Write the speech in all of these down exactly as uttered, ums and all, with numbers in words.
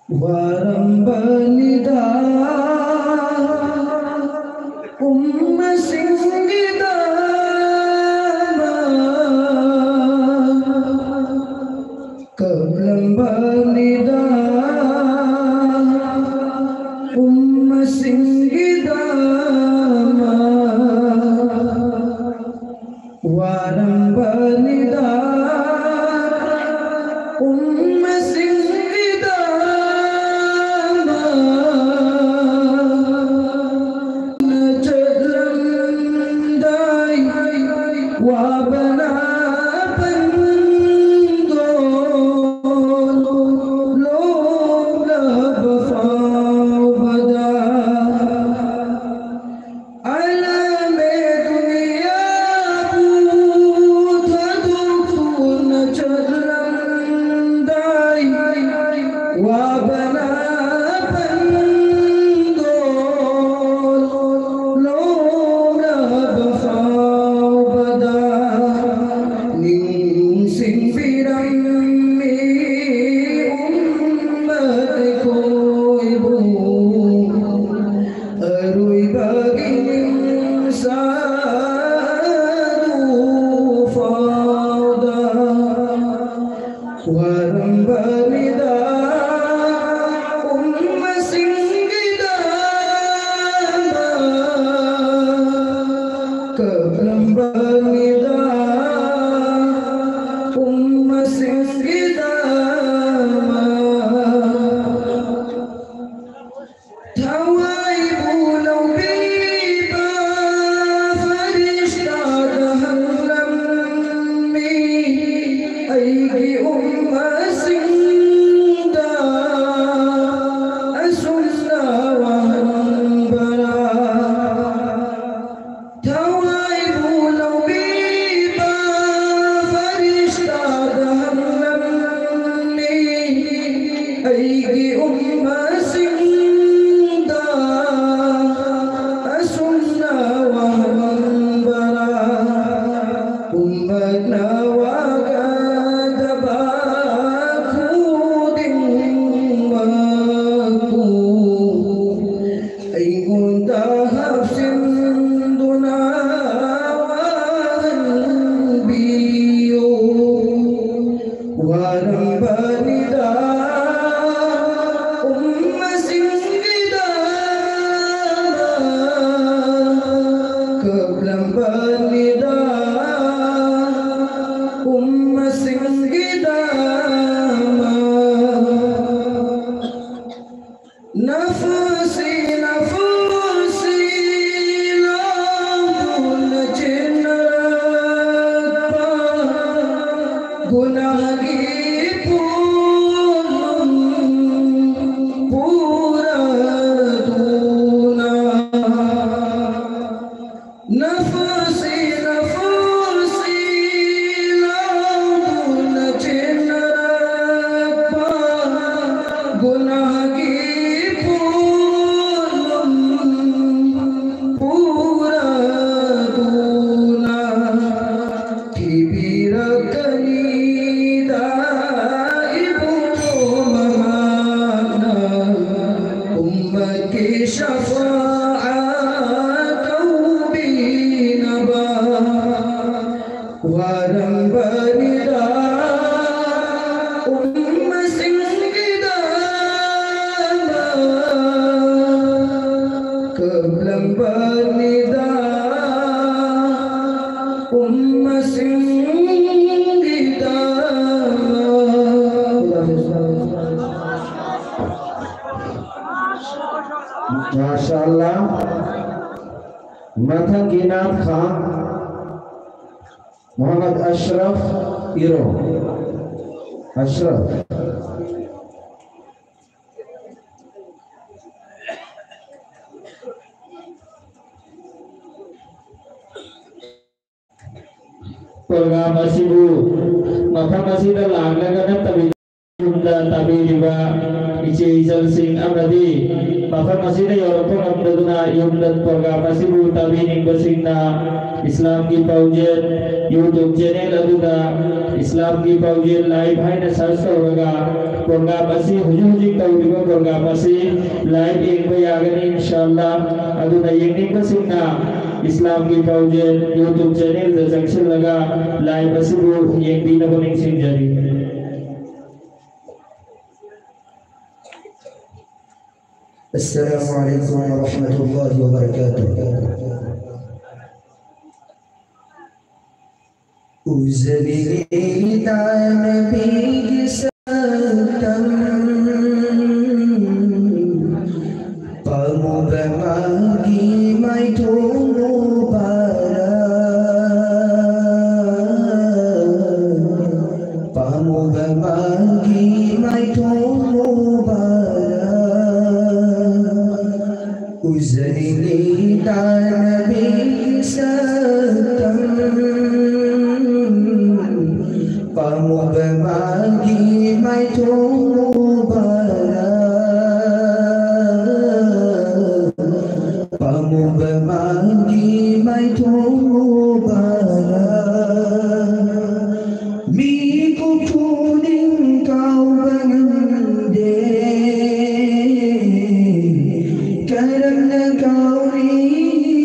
ꯋꯥꯔꯝꯕꯅꯤꯗ ꯎꯝꯃꯁꯤꯡꯒꯤꯗꯃꯛ, ꯀꯞꯂꯝꯕꯅꯤꯗ ꯎꯝꯃꯁꯤꯡꯒꯤꯗꯃꯛ, ꯋꯥꯔꯝꯕꯅꯤꯗ ꯎꯝꯃꯁꯤꯡꯒꯤꯗꯃꯛ꯫ ꯆꯠꯂꯝꯗꯥꯏ ꯋꯥꯕꯅ ꯄꯟꯗꯣ ꯂꯣꯛꯂꯕ ꯐꯥꯎꯕꯗ꯫ ꯑꯥꯂꯥꯃꯦ ꯗꯨꯅꯤꯌꯥꯕꯨ ꯊꯥꯗꯣꯛꯇꯨꯅ ꯆꯠꯂꯝꯗꯥꯏ ꯋꯥꯕꯅ ꯄꯟꯗꯣ ꯂꯣꯛꯂꯕ ꯐꯥꯎꯕꯗ꯫ ꯅꯤꯡꯁꯤꯡꯕꯤꯔꯝꯃꯤ ꯎꯝꯃꯠ ꯑꯩꯈꯣꯏꯕꯨ꯫ ꯑꯔꯣꯏꯕꯒꯤ ꯅꯤꯡꯁꯥꯗꯨ ꯐꯥꯎꯗ ꯋꯥꯔꯝꯕꯅꯤꯗ ꯎꯝꯃꯁꯤꯡꯒꯤꯗꯃꯛ, ꯀꯞꯂꯝꯕꯅꯤꯗ ꯎꯝꯃꯁꯤꯡꯒꯤꯗꯃꯛ꯫ ꯊꯋꯥꯏꯕꯨ ꯂꯧꯕꯤꯕ ꯐꯔꯤꯁꯇꯥꯗ ꯍꯪꯂꯝꯃꯤ, ꯑꯩꯒꯤ ꯎꯝꯃꯁꯤꯡꯗ ꯑꯁꯨꯝꯅ ꯋꯥꯍꯪꯕꯔꯥ? ꯊꯋꯥꯏꯕꯨ ꯂꯧꯕꯤꯕ ꯐꯔꯤꯁꯇꯥꯗ ꯍꯪꯂꯝꯃꯤ, ꯑꯩꯒꯤ ꯎꯝꯃꯁꯤꯡꯗ ꯑꯁꯨꯝꯅ ꯋꯥꯍꯪꯕꯔꯥ? ꯎꯝꯃꯠꯅ ꯋꯥꯒꯗꯕ ꯈꯨꯗꯤꯡꯃꯛ ꯅꯐꯨꯁꯤ, ꯅꯐꯨꯁꯤ, ꯂꯥꯎꯗꯨꯅ ꯆꯦꯟꯅꯔꯛꯄ ꯒꯨꯅꯥꯒꯤ ꯄꯣꯠꯂꯨꯝ ꯄꯨꯔꯗꯨꯅ꯫ ꯅꯐꯨꯁꯤ, ꯅꯐꯨꯁꯤ, ꯂꯥꯎꯗꯨꯅ ꯆꯦꯟꯅꯔꯛꯄ ꯒꯨꯅꯥꯒꯤ ꯄꯣꯠꯂꯨꯝ ꯄꯨꯔꯗꯨꯅ꯫ ꯊꯤꯕꯤꯔꯛꯀꯅꯤꯗ ꯏꯕꯨꯡꯉꯣ ꯃꯃꯥꯅ, ꯎꯝꯃꯠꯀꯤ ꯁꯐꯥꯑꯠ ꯇꯧꯕꯤꯅꯕ꯫ ꯋꯥꯔꯝꯕꯅꯤꯗ ꯎꯝꯃꯁꯤꯡꯒꯤꯗꯃꯛ, ꯀꯞꯂꯝꯕꯅꯤꯗ ꯎꯝꯃꯁꯤꯡꯒꯤꯗꯃꯛ꯫ ꯃꯥꯁꯥ ꯑꯜꯂꯥ꯫ ꯃꯊꯪꯒꯤ ꯅꯥꯠ ꯈꯥꯟ ꯃꯨꯍꯝꯃꯗ ꯑꯁ꯭ꯔꯐ ꯏꯔꯣ꯫ ꯑꯁ꯭ꯔꯐ꯫ ꯄ꯭ꯔꯣꯒ꯭ꯔꯥꯝ ꯑꯁꯤꯕꯨ ꯃꯐꯝ ꯑꯁꯤꯗ ꯂꯥꯛꯂꯒ ꯅꯠꯇꯕꯤꯗ ꯌꯨꯝꯗ ꯇꯥꯕꯤꯔꯤꯕ ꯏꯆꯦ ꯏꯆꯜꯁꯤꯡ ꯑꯃꯗꯤ ꯃꯐꯝ ꯑꯁꯤꯗ ꯌꯧꯔꯛꯄ ꯉꯝꯗꯗꯨꯅ ꯌꯨꯝꯗ ꯄ꯭ꯔꯣꯒ꯭ꯔꯥꯝ ꯑꯁꯤꯕꯨ ꯇꯥꯕꯤꯅꯤꯡꯕꯁꯤꯡꯅ ꯏꯁꯂꯥꯝꯒꯤ ꯄꯥꯎꯖꯦꯜ YouTube ꯆꯦꯅꯦꯜ ꯑꯗꯨꯗ ꯏꯁꯂꯥꯝꯒꯤ ꯄꯥꯎꯖꯦꯜ ꯂꯥꯏꯚ ꯍꯥꯏꯅ ꯁꯔꯆ ꯇꯧꯔꯒ ꯄ꯭ꯔꯣꯒ꯭ꯔꯥꯝ ꯑꯁꯤ, ꯍꯧꯖꯤꯛ ꯍꯧꯖꯤꯛ ꯇꯧꯔꯤꯕ ꯄ꯭ꯔꯣꯒ꯭ꯔꯥꯝ ꯑꯁꯤ ꯂꯥꯏꯚ ꯌꯦꯡꯕ ꯌꯥꯒꯅꯤ ꯏꯟꯁꯥꯜꯂꯥ꯫ ꯑꯗꯨꯅ ꯌꯦꯡꯅꯤꯡꯕꯁꯤꯡꯅ ꯏꯁꯂꯥꯝꯒꯤ ꯄꯥꯎꯖꯦꯜ YouTube ꯆꯦꯅꯦꯜꯗ ꯆꯪꯁꯤꯜꯂꯒ ꯂꯥꯏꯚ ꯑꯁꯤꯕꯨ ꯌꯦꯡꯕꯤꯅꯕ ꯅꯤꯡꯁꯤꯡꯖꯔꯤ꯫ السلام عليكم ورحمة الله وبركاته. ꯎꯖꯕꯤꯒꯤ ꯇꯥꯟꯅꯕꯤꯒꯤ ꯁꯛꯇꯝ ꯎꯖꯅꯤꯡꯂꯤ ꯇꯥꯅꯕꯤ ꯁꯛꯇꯝ, ꯄꯥꯝꯃꯨꯕ ꯃꯥꯒꯤ ꯃꯥꯏꯊꯣꯡ ꯎꯕꯗ, ꯄꯥꯝꯃꯨꯕ ꯃꯥꯒꯤ ꯃꯥꯏꯊꯣꯡ ꯎꯕꯗ, ꯃꯤꯀꯨꯞ ꯈꯨꯗꯤꯡ ꯀꯥꯎꯕ ꯉꯝꯗꯦ꯫ ꯀꯔꯝꯅ ꯀꯥꯎꯅꯤ?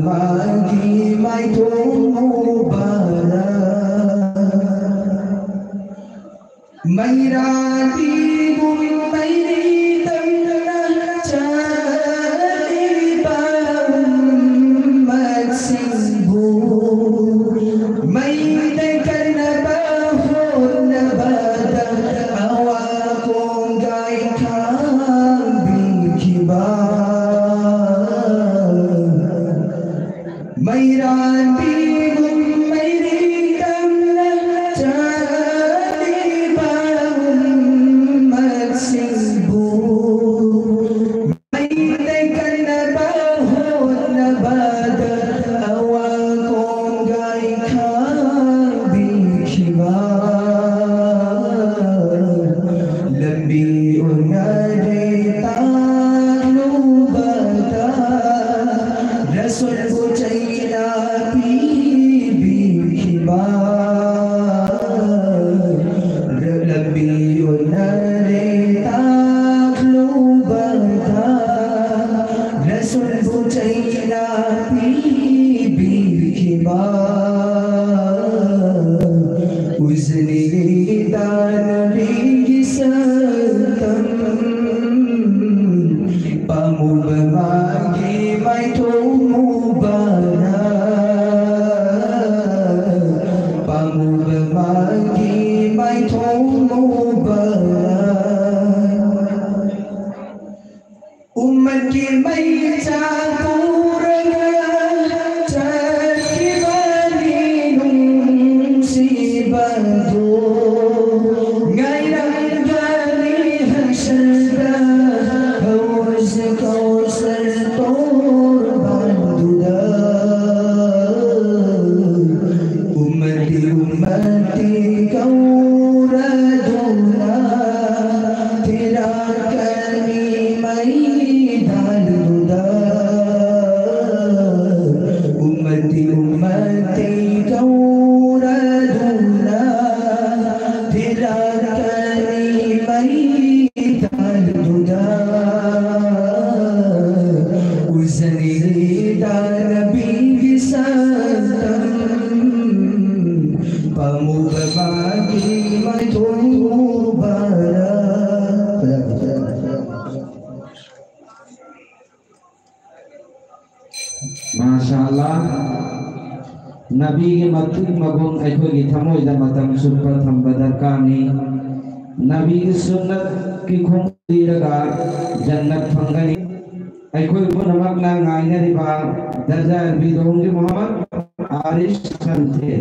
ꯃꯥꯒꯤ ꯃꯥꯏꯊꯣꯡ ꯎꯕꯅ ꯃꯩꯔꯥꯕꯤꯕꯨ ꯃꯩꯔꯩ ꯇꯝꯅ ꯆꯠꯂꯤꯕ ꯎꯝꯃꯠꯁꯤꯡꯕꯨ ꯃꯩꯗ ꯀꯟꯅꯕ ꯍꯣꯠꯅꯕꯗ ꯑꯋꯥ ꯀꯣꯡꯒꯥꯏ ꯈꯥꯡꯕꯤꯈꯤꯕ ꯃꯩꯔꯥꯕꯤꯕꯨ ꯃꯩꯔꯩ ꯇꯝꯅ ꯆꯠꯂꯤꯕ ꯎꯝꯃꯠꯁꯤꯡꯕꯨ ꯃꯩꯗ ꯀꯟꯅꯕ ꯍꯣꯠꯅꯕꯗ ꯑꯋꯥ ꯀꯣꯡꯒꯥꯏ ꯈꯥꯡꯕꯤꯈꯤꯕ ꯂꯝꯕꯤ ꯑꯣꯟꯅꯔꯦ ꯇꯥꯛꯂꯨꯕꯗ ꯔꯁꯨꯜꯕꯨ ꯆꯩꯅ ꯄꯤꯕꯤꯈꯤꯕ ꯂꯝꯕꯤ ꯑꯣꯟꯅꯔꯦ ꯇꯥꯛꯂꯨꯕꯗ ꯔꯁꯨꯜꯕꯨ ꯆꯩꯅ ꯄꯤꯕꯤꯈꯤꯕ ꯎꯖꯅꯤꯒꯤ ꯇꯥꯅꯕꯤꯒꯤ ꯁꯛꯇꯝ ꯄꯥꯝꯃꯨꯕ ꯃꯥꯒꯤ ꯃꯥꯏꯊꯣꯡ ꯎꯕꯅ ꯄꯥꯝꯃꯨꯕ ꯃꯥꯒꯤ ꯃꯥꯏꯊꯣꯡ ꯎꯕꯅ ꯎꯝꯃꯠꯀꯤ ꯃꯩꯆꯥꯛ ꯄꯨꯔꯒ ꯆꯠꯈꯤꯕꯅꯤ ꯅꯨꯡꯁꯤꯕꯗꯣ꯫ ꯉꯥꯏꯔꯝꯒꯅꯤ ꯍꯛꯁꯔꯗ ꯍꯧꯖꯤꯛ ꯀꯧꯁꯔ ꯇꯣꯔꯕꯥꯟꯗꯨꯗ꯫ ꯎꯝꯃꯠꯇꯤ ꯎꯝꯃꯠꯇꯤ ꯀꯧꯔꯗꯨꯅ ꯊꯤꯔꯛꯀꯅꯤ ꯃꯩꯗꯥꯟꯗꯨꯗ꯫ ꯎꯝꯃꯠꯇꯤ ꯎꯝꯃꯠꯇꯤ ꯀꯧꯔꯗꯨꯅ ꯊꯤꯔꯛꯀꯅꯤ ꯃꯩꯗꯥꯟꯗꯨꯗ꯫ ꯎꯖꯅꯤꯒꯤ ꯇꯥꯅ ꯃꯥꯁꯥ ꯑꯜꯂꯥ꯫ ꯅꯕꯤꯒꯤ ꯃꯇꯤꯛ ꯃꯒꯨꯟ ꯑꯩꯈꯣꯏꯒꯤ ꯊꯃꯣꯏꯗ ꯃꯇꯝ ꯆꯨꯞꯄ ꯊꯝꯕ ꯗꯔꯀꯥꯔꯅꯤ꯫ ꯅꯕꯤꯒꯤ ꯁꯨꯟꯅꯠꯀꯤ ꯈꯣꯡ ꯂꯤꯔꯒ ꯖꯟꯅꯠ ꯐꯪꯒꯅꯤ꯫ ꯑꯩꯈꯣꯏ ꯄꯨꯝꯅꯃꯛꯅ ꯉꯥꯏꯅꯔꯤꯕ ꯗꯔꯖꯥ ꯑꯦꯜꯕꯤꯗꯣꯡꯒꯤ ꯃꯨꯍꯝꯃꯗ ꯑꯥꯔꯤꯁ ꯁꯟꯊꯦ꯫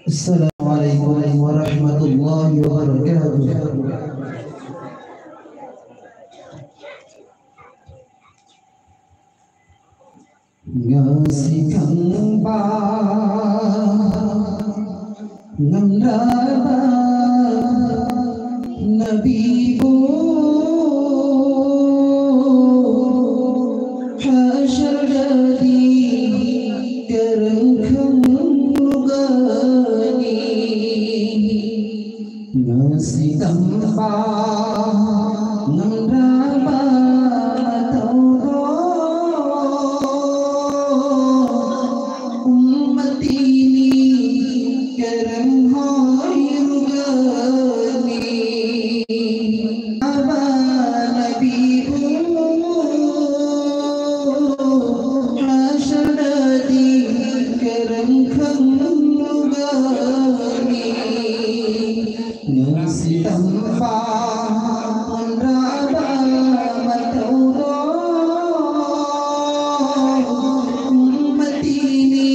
السلام عليكم ورحمة الله وبركاته. ꯉꯁꯤ ꯈꯪꯕ ꯉꯝꯂꯕ ꯅꯕꯤꯕꯨ ꯍꯁꯔꯗꯤ ꯀꯔꯝ ꯈꯪꯂꯨꯒꯅꯤ? ꯉꯁꯤ ꯇꯝꯕ ꯉꯝꯗ꯭ꯔꯕ ꯃꯇꯧꯗꯣ ꯎꯝꯃꯇꯤꯅꯤ ꯀꯔꯝ ꯍꯥꯏꯔꯨꯒꯅꯤ? ꯑꯕ ꯅꯕꯤꯕꯨ ꯍꯁꯔꯗꯤ ꯀꯔꯝ ꯈꯪꯂꯨꯒꯅꯤ? ꯉꯁꯤ ꯇꯝꯕ ꯉꯝꯗ꯭ꯔꯕ ꯃꯇꯧꯗꯣ ꯎꯝꯃꯇꯤꯅꯤ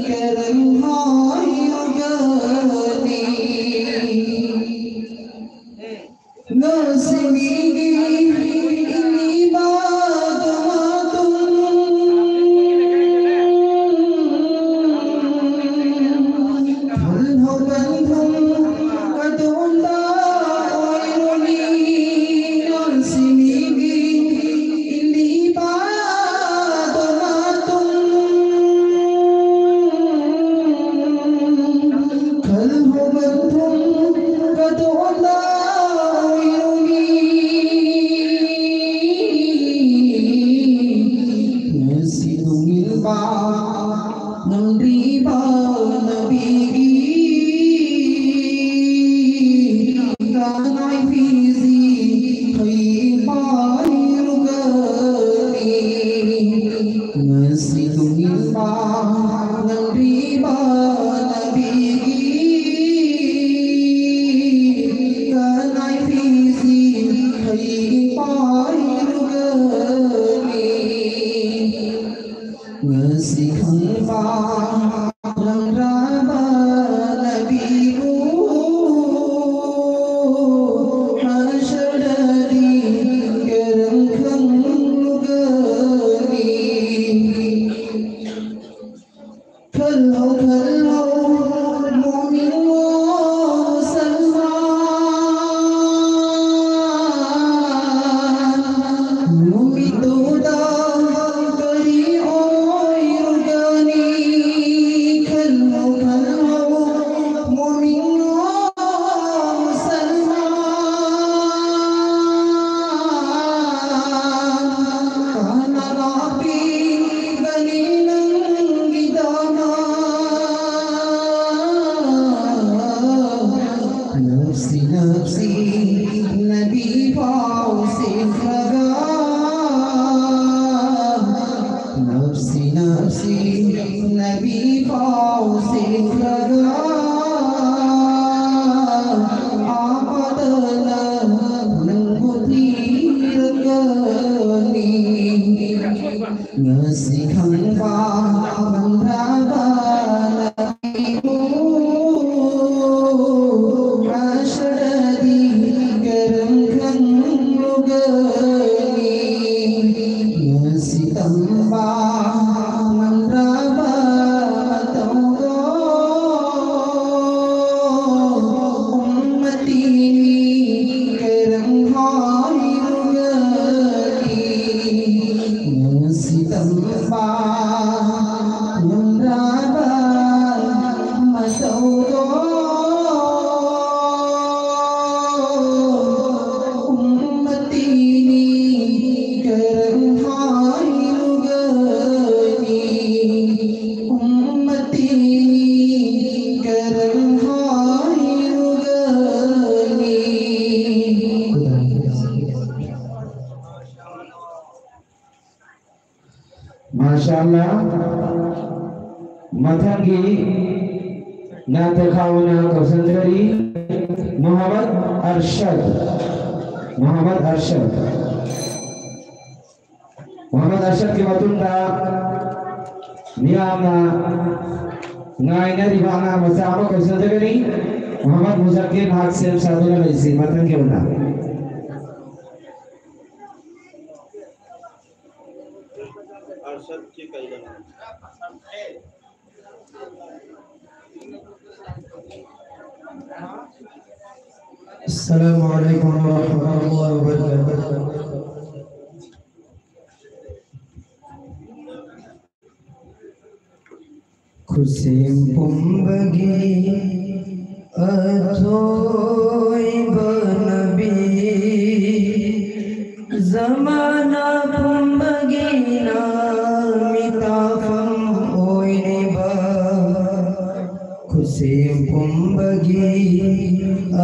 ꯀꯔꯝ ꯍꯥꯏꯔꯨꯒꯅꯤ? ꯉꯁꯤ ꯃꯤꯒꯤ ꯏꯃꯥ ꯗꯃꯥꯇꯨꯝ ꯊꯜꯍꯧꯕꯟꯊꯨꯝ ꯑꯗꯣꯝꯗ ꯊꯨꯝ ꯀꯗꯣꯟꯗ ꯑꯣꯏꯔꯨꯃꯤ꯫ ꯉꯁꯤ ꯇꯨꯡꯏꯟꯕ ꯅꯪꯗ꯭ꯔꯤꯕ ꯅꯕꯤꯒꯤ ꯀꯅꯥꯏ ꯐꯤꯖꯤ ꯍꯩ ꯄꯥꯏꯔꯨꯒꯅꯤ꯫ ꯉꯁꯤ ꯇꯨꯡꯏꯟꯕ ꯅꯪꯗ꯭ꯔꯤꯕ ꯅꯕꯤꯒꯤ ꯀꯅꯥꯏ ꯐꯤꯖꯤ ꯍꯩ ꯄꯥꯏꯔꯨꯒꯅꯤ꯫ ꯉꯁꯤ ꯈꯪꯕ ꯅꯪꯗ꯭ꯔꯕ ꯅꯕꯤꯕꯨ ꯍꯁꯔꯗꯤ ꯀꯔꯝ ꯈꯪꯂꯨꯒꯅꯤ꯫ ꯈꯜꯂꯣ ꯈꯜꯂꯣ ꯃꯨꯃꯤꯟ ꯃꯨꯁꯜꯃꯥꯟ ꯅꯨꯃꯤꯠꯇꯨꯗ ꯀꯔꯤ ꯑꯣꯏꯔꯨꯒꯅꯤ? ꯈꯜꯂꯣ ꯈꯜꯂꯣ ꯃꯨꯃꯤꯟ ꯃꯨꯁꯜꯃꯥꯟ ꯀꯅꯥ ꯂꯥꯛꯄꯤꯒꯅꯤ ꯅꯪꯒꯤꯗꯃꯛ? ꯅꯞꯁꯤ ꯅꯞꯁꯤ ꯅꯕꯤ ꯄꯥꯎ ꯁꯤꯟꯈ꯭ꯔꯒ ꯅꯞꯁꯤ ꯅꯞꯁꯤ ꯅꯕꯤ ꯄꯥꯎ ꯁꯤꯟꯈ꯭ꯔꯒ ꯑꯥꯄꯗꯅ ꯅꯪꯕꯨ ꯊꯤꯔꯛꯀꯅꯤ꯫ ꯉꯁꯤ ꯈꯪꯕ ꯉꯝꯗ꯭ꯔꯕ ꯅꯕꯤꯕꯨ ꯃꯍꯁꯔꯗꯤ ꯏꯟꯁꯥ ꯑꯜꯂꯥ, ꯃꯊꯪꯒꯤ ꯅꯥꯇꯛ ꯈꯥꯎꯅ ꯀꯧꯁꯟꯖꯔꯤ ꯃꯨꯍꯝꯃꯗ ꯑꯔꯁꯗ꯫ ꯃꯨꯍꯝꯃꯗ ꯑꯔꯁꯗ꯫ ꯃꯨꯍꯝꯃꯗ ꯑꯔꯁꯗꯀꯤ ꯃꯇꯨꯡꯗ ꯃꯤꯌꯥꯝꯅ ꯉꯥꯏꯅꯔꯤꯕ ꯑꯉꯥꯡ ꯃꯆꯥ ꯑꯃ ꯀꯧꯁꯟꯖꯒꯅꯤ꯫ ꯃꯨꯍꯝꯃꯗ ꯃꯨꯖꯛꯀꯤꯔ ꯅꯍꯥꯛ ꯁꯦꯝ ꯁꯥꯗꯨꯅ ꯂꯩꯁꯤ ꯃꯊꯪꯒꯤ ꯑꯣꯏꯅ꯫ السلام عليكم ورحمة الله وبركاته. ꯈꯨꯠꯁꯦꯝ ꯄꯨꯝꯕꯒꯤ ꯑꯊꯣꯏꯕ ꯅꯕꯤ, ꯖꯃꯥꯅꯥ ꯄꯨꯝꯕꯒꯤ ꯅꯥꯃꯤ ꯇꯥꯐꯝ ꯑꯣꯏꯔꯤꯕ, ꯈꯨꯠꯁꯦꯝ ꯄꯨꯝꯕꯒꯤ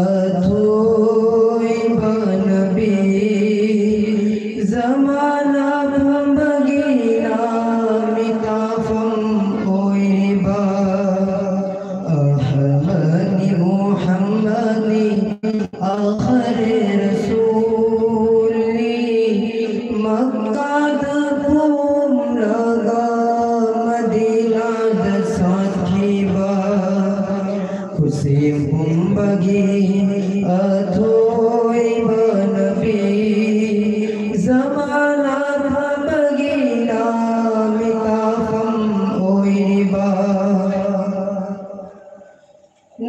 ꯑꯊꯣꯏꯕ ꯅꯕꯤ, ꯖꯃꯥꯅꯥ ꯄꯨꯝꯕꯒꯤ ꯅꯥꯃꯤ ꯇꯥꯐꯝ ꯑꯣꯏꯔꯤꯕ ꯑꯍꯃꯗꯅꯤ ꯃꯨꯍꯝꯃꯗꯅꯤ ꯑꯥꯈꯤꯔ ꯔꯁꯨꯜꯅꯤ꯫ ꯃꯛꯀꯥꯗ ꯄꯣꯛꯂꯒ ꯃꯗꯤꯅꯥꯗ ꯁꯥꯠꯈꯤꯕ, ꯈꯨꯠꯁꯦꯝ ꯄꯨꯝꯕꯒꯤ ꯑꯊꯣꯏꯕ ꯅꯕꯤ, ꯖꯃꯥꯅꯥ ꯄꯨꯝꯕꯒꯤ ꯅꯥꯃꯤ ꯇꯥꯐꯝ ꯑꯣꯏꯔꯤꯕ,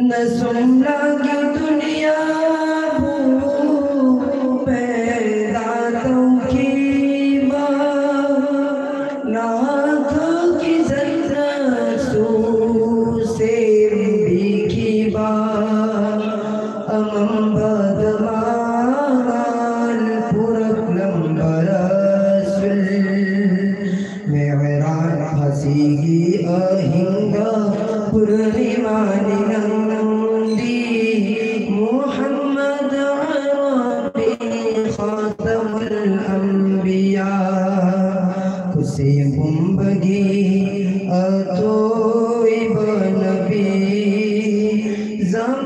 ꯅꯁꯨꯝꯂꯥꯒꯤ ꯗꯨꯅꯤꯌꯥꯕꯨ ꯄꯦꯗꯥ ꯇꯧꯈꯤꯕ, ꯅꯍꯥꯛꯀꯤ ꯖꯟꯅꯠꯁꯨ ꯁꯦꯝꯕꯤꯈꯤꯕ, ꯑꯃꯝꯕꯗ ꯃꯉꯥꯜ ꯄꯨꯔꯛꯂꯝꯕ ꯔꯁꯨꯜ, ꯃꯦꯔꯥꯖ ꯉꯁꯤꯒꯤ ꯑꯍꯤꯡꯗ ꯄꯨꯔꯅꯤꯃꯥꯅꯤ ꯅꯪꯗꯤ ꯃꯨꯍꯝꯃꯗ ꯑꯔꯕꯤ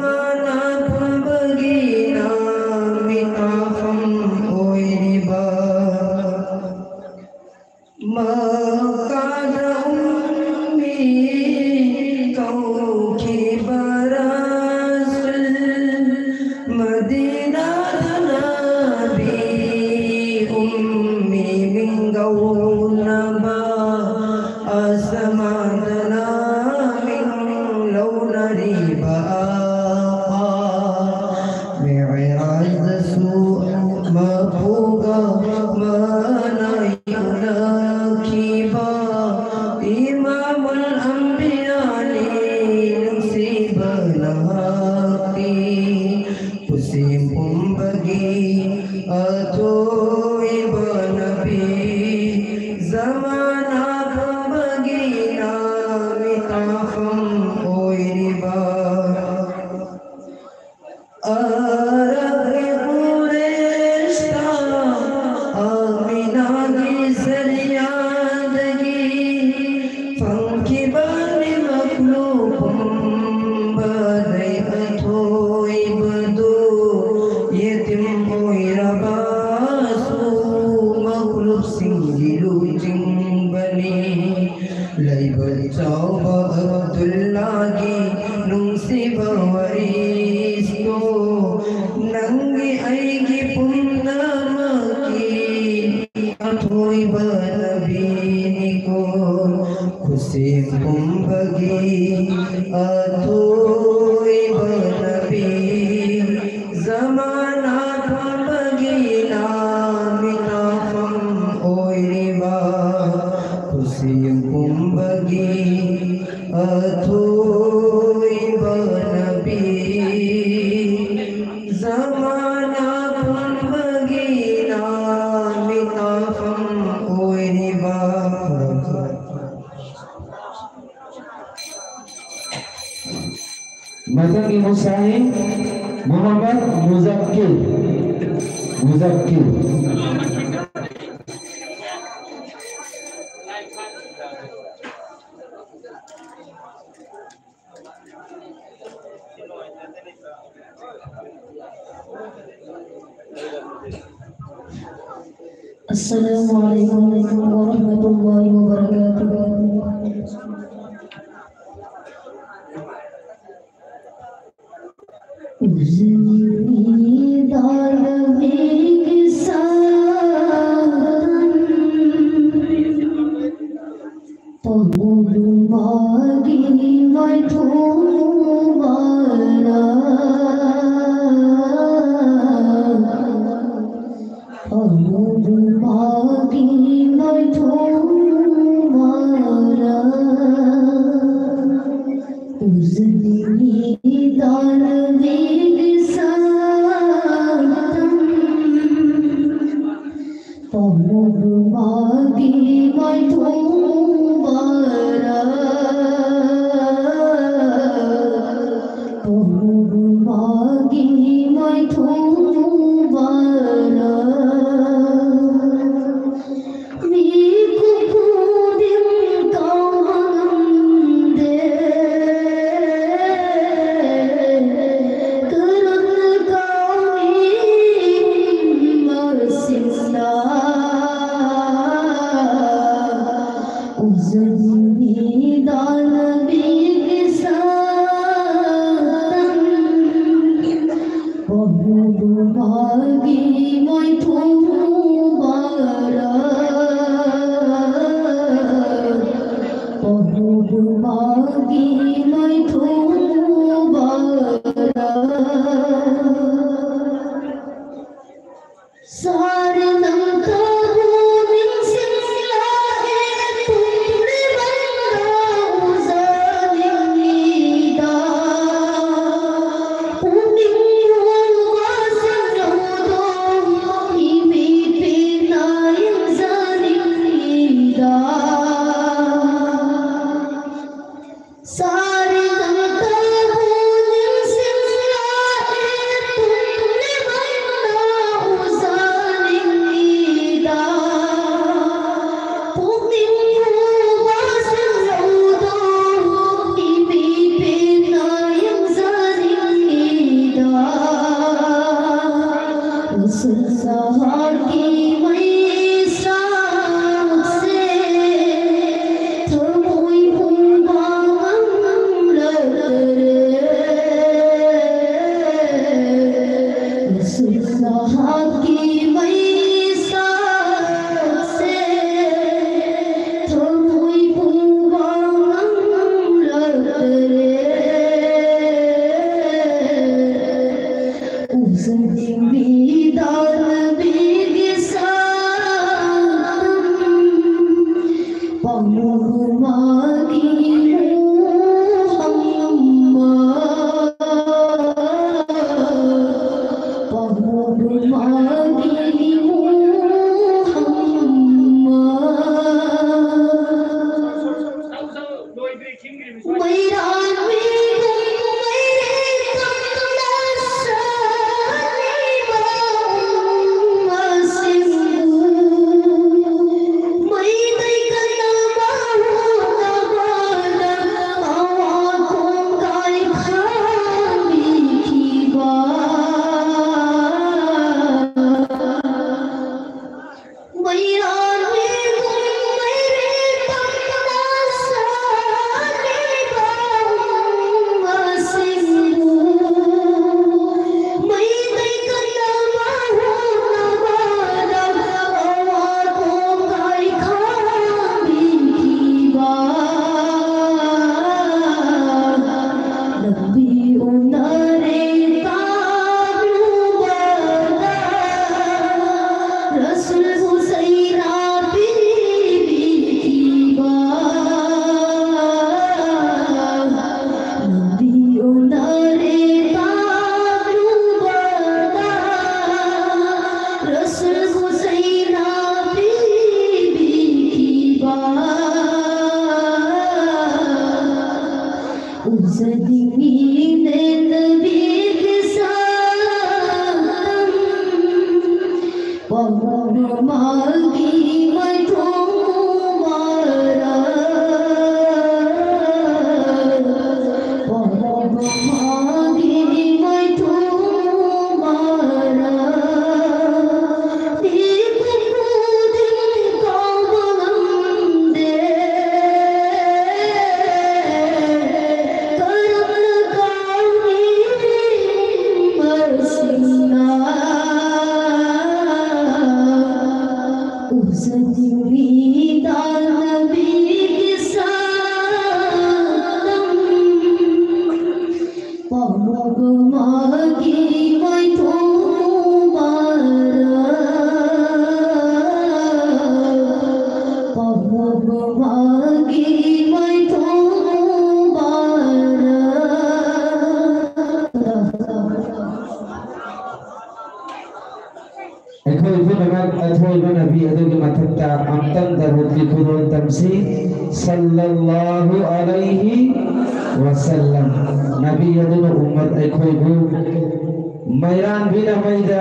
ꯃꯥꯅ ꯐꯕꯒꯤ ꯅꯥꯃꯤꯇꯥꯐꯝ ꯑꯣꯏꯔꯤꯕ ꯃꯛꯀꯥꯗ ꯎꯝꯃꯤ ꯀꯧꯈꯤꯕ ꯔꯁꯨꯜ, ꯃꯗꯤꯅꯥꯗ ꯅꯕꯤ ꯎꯝꯃꯤ ꯃꯤꯡꯒꯧꯅꯕ, ꯑꯁꯃꯥꯗꯅ ꯃꯤꯡ ꯂꯧꯅꯔꯤꯕ ꯑꯥꯈꯥ, ꯃꯤꯔꯥꯖꯗꯁꯨ ꯃꯄꯨꯒ ꯃꯅꯥꯏ ꯎꯅꯈꯤꯕ ꯏꯃꯥꯃꯨꯜ ꯑꯝꯕꯤꯌꯥꯅꯤ ꯅꯨꯡꯁꯤꯕ ꯅꯍꯥꯛꯇꯤ꯫ ꯈꯨꯠꯁꯦꯝ ꯄꯨꯝꯕꯒꯤ ꯑꯊꯣꯏꯕ ꯅꯕꯤ, ꯖꯃꯥꯅꯥ ꯄꯨꯝꯕꯒꯤ ꯅꯥꯃꯤꯇꯥꯐꯝ ꯑꯣꯏꯔꯤꯕ ꯑꯔꯕ ꯀꯨꯔꯦꯁꯇ ꯑꯃꯤꯅꯥꯒꯤ ꯖꯔꯤꯌꯥꯗꯒꯤ ꯐꯪꯈꯤꯕꯅꯤ ꯃꯈ꯭ꯂꯨꯛ ꯄꯨꯝꯕꯗꯩ ꯑꯊꯣꯏꯕꯗꯨ꯫ ꯌꯦꯇꯤꯝ ꯑꯣꯏꯔꯕꯁꯨ ꯃꯈ꯭ꯂꯨꯛꯁꯤꯡꯒꯤ ꯂꯨꯆꯤꯡꯕꯅꯤ꯫ ꯂꯩꯕ ꯆꯥꯎꯕ ꯑꯕꯗꯨꯜꯂꯥꯒꯤ ꯅꯨꯡꯁꯤꯕ ꯋꯥꯔꯤꯁꯇꯣ, ꯅꯪꯒꯤ ꯑꯩꯒꯤ ꯄꯨꯝꯅꯃꯛꯀꯤ ꯑꯊꯣꯏꯕ ꯅꯕꯤꯅꯤꯀꯣ꯫ ꯈꯨꯠꯁꯦꯝ ꯄꯨꯝꯕꯒꯤ ꯑꯊꯣꯏꯕ ꯅꯕꯤ, ꯖꯃꯥꯅꯥ ꯄꯨꯝꯕꯒꯤ ꯅꯥꯃꯤꯇꯥꯐꯝ ꯑꯣꯏꯔꯤꯕ, ꯈꯨꯠꯁꯦꯝ ꯄꯨꯝꯕꯒꯤ ꯑꯊꯣꯏꯕ ꯅꯕꯤ, ꯖꯃꯥꯅꯥ ꯄꯨꯝꯕꯒꯤ ꯅꯥꯃꯤꯇꯥꯐꯝ ꯑꯣꯏꯔꯤꯕ꯫ ꯃꯊꯪꯒꯤ ꯃꯨꯁꯥꯍꯤꯕ ꯃꯨꯍꯝꯃꯗ ꯃꯨꯖꯛꯀꯤꯔ꯫ ꯃꯨꯖꯛꯀꯤꯔ꯫ السلام عليكم ورحمة الله وبركاته. ꯅꯍꯥꯛꯀꯤ ꯃꯩꯁꯥꯁꯦ ꯊꯃꯣꯏꯕꯨ ꯋꯥ ꯉꯥꯡꯂꯛꯇꯔꯦ꯫ ꯎꯖꯅꯤꯡꯕꯤ ꯇꯥꯟꯅꯕꯤꯒꯤ ꯁꯛꯇꯝ ꯄꯥꯃꯨꯕ ꯃꯥꯒꯤ ꯃꯣꯍꯝꯃ꯫ ꯃꯥꯒꯤ ꯃꯥꯏꯊꯣꯡ ꯃꯔꯥ, ꯄꯥꯎ ꯃꯥꯒꯤ ꯃꯥꯏꯊꯣꯡ ꯃꯔꯥ꯫ ꯑꯩꯈꯣꯏ ꯄꯨꯝꯅꯃꯛ ꯑꯊꯣꯏꯕ ꯅꯕꯤ ꯑꯗꯨꯒꯤ ꯃꯊꯛꯇ ꯑꯝꯇꯪ ꯗꯔꯨꯗꯀꯤ ꯈꯨꯗꯣꯜ ꯇꯝꯁꯤ꯫ ꯁꯜꯂꯜꯂꯥꯍꯨ ꯑꯂꯩꯍꯤ ꯋꯁꯜꯂꯝ꯫ ꯅꯕꯤ ꯑꯗꯨꯅ ꯎꯝꯃꯠ ꯑꯩꯈꯣꯏꯕꯨ ꯃꯩꯔꯥꯟꯕꯤꯅ ꯃꯩꯗ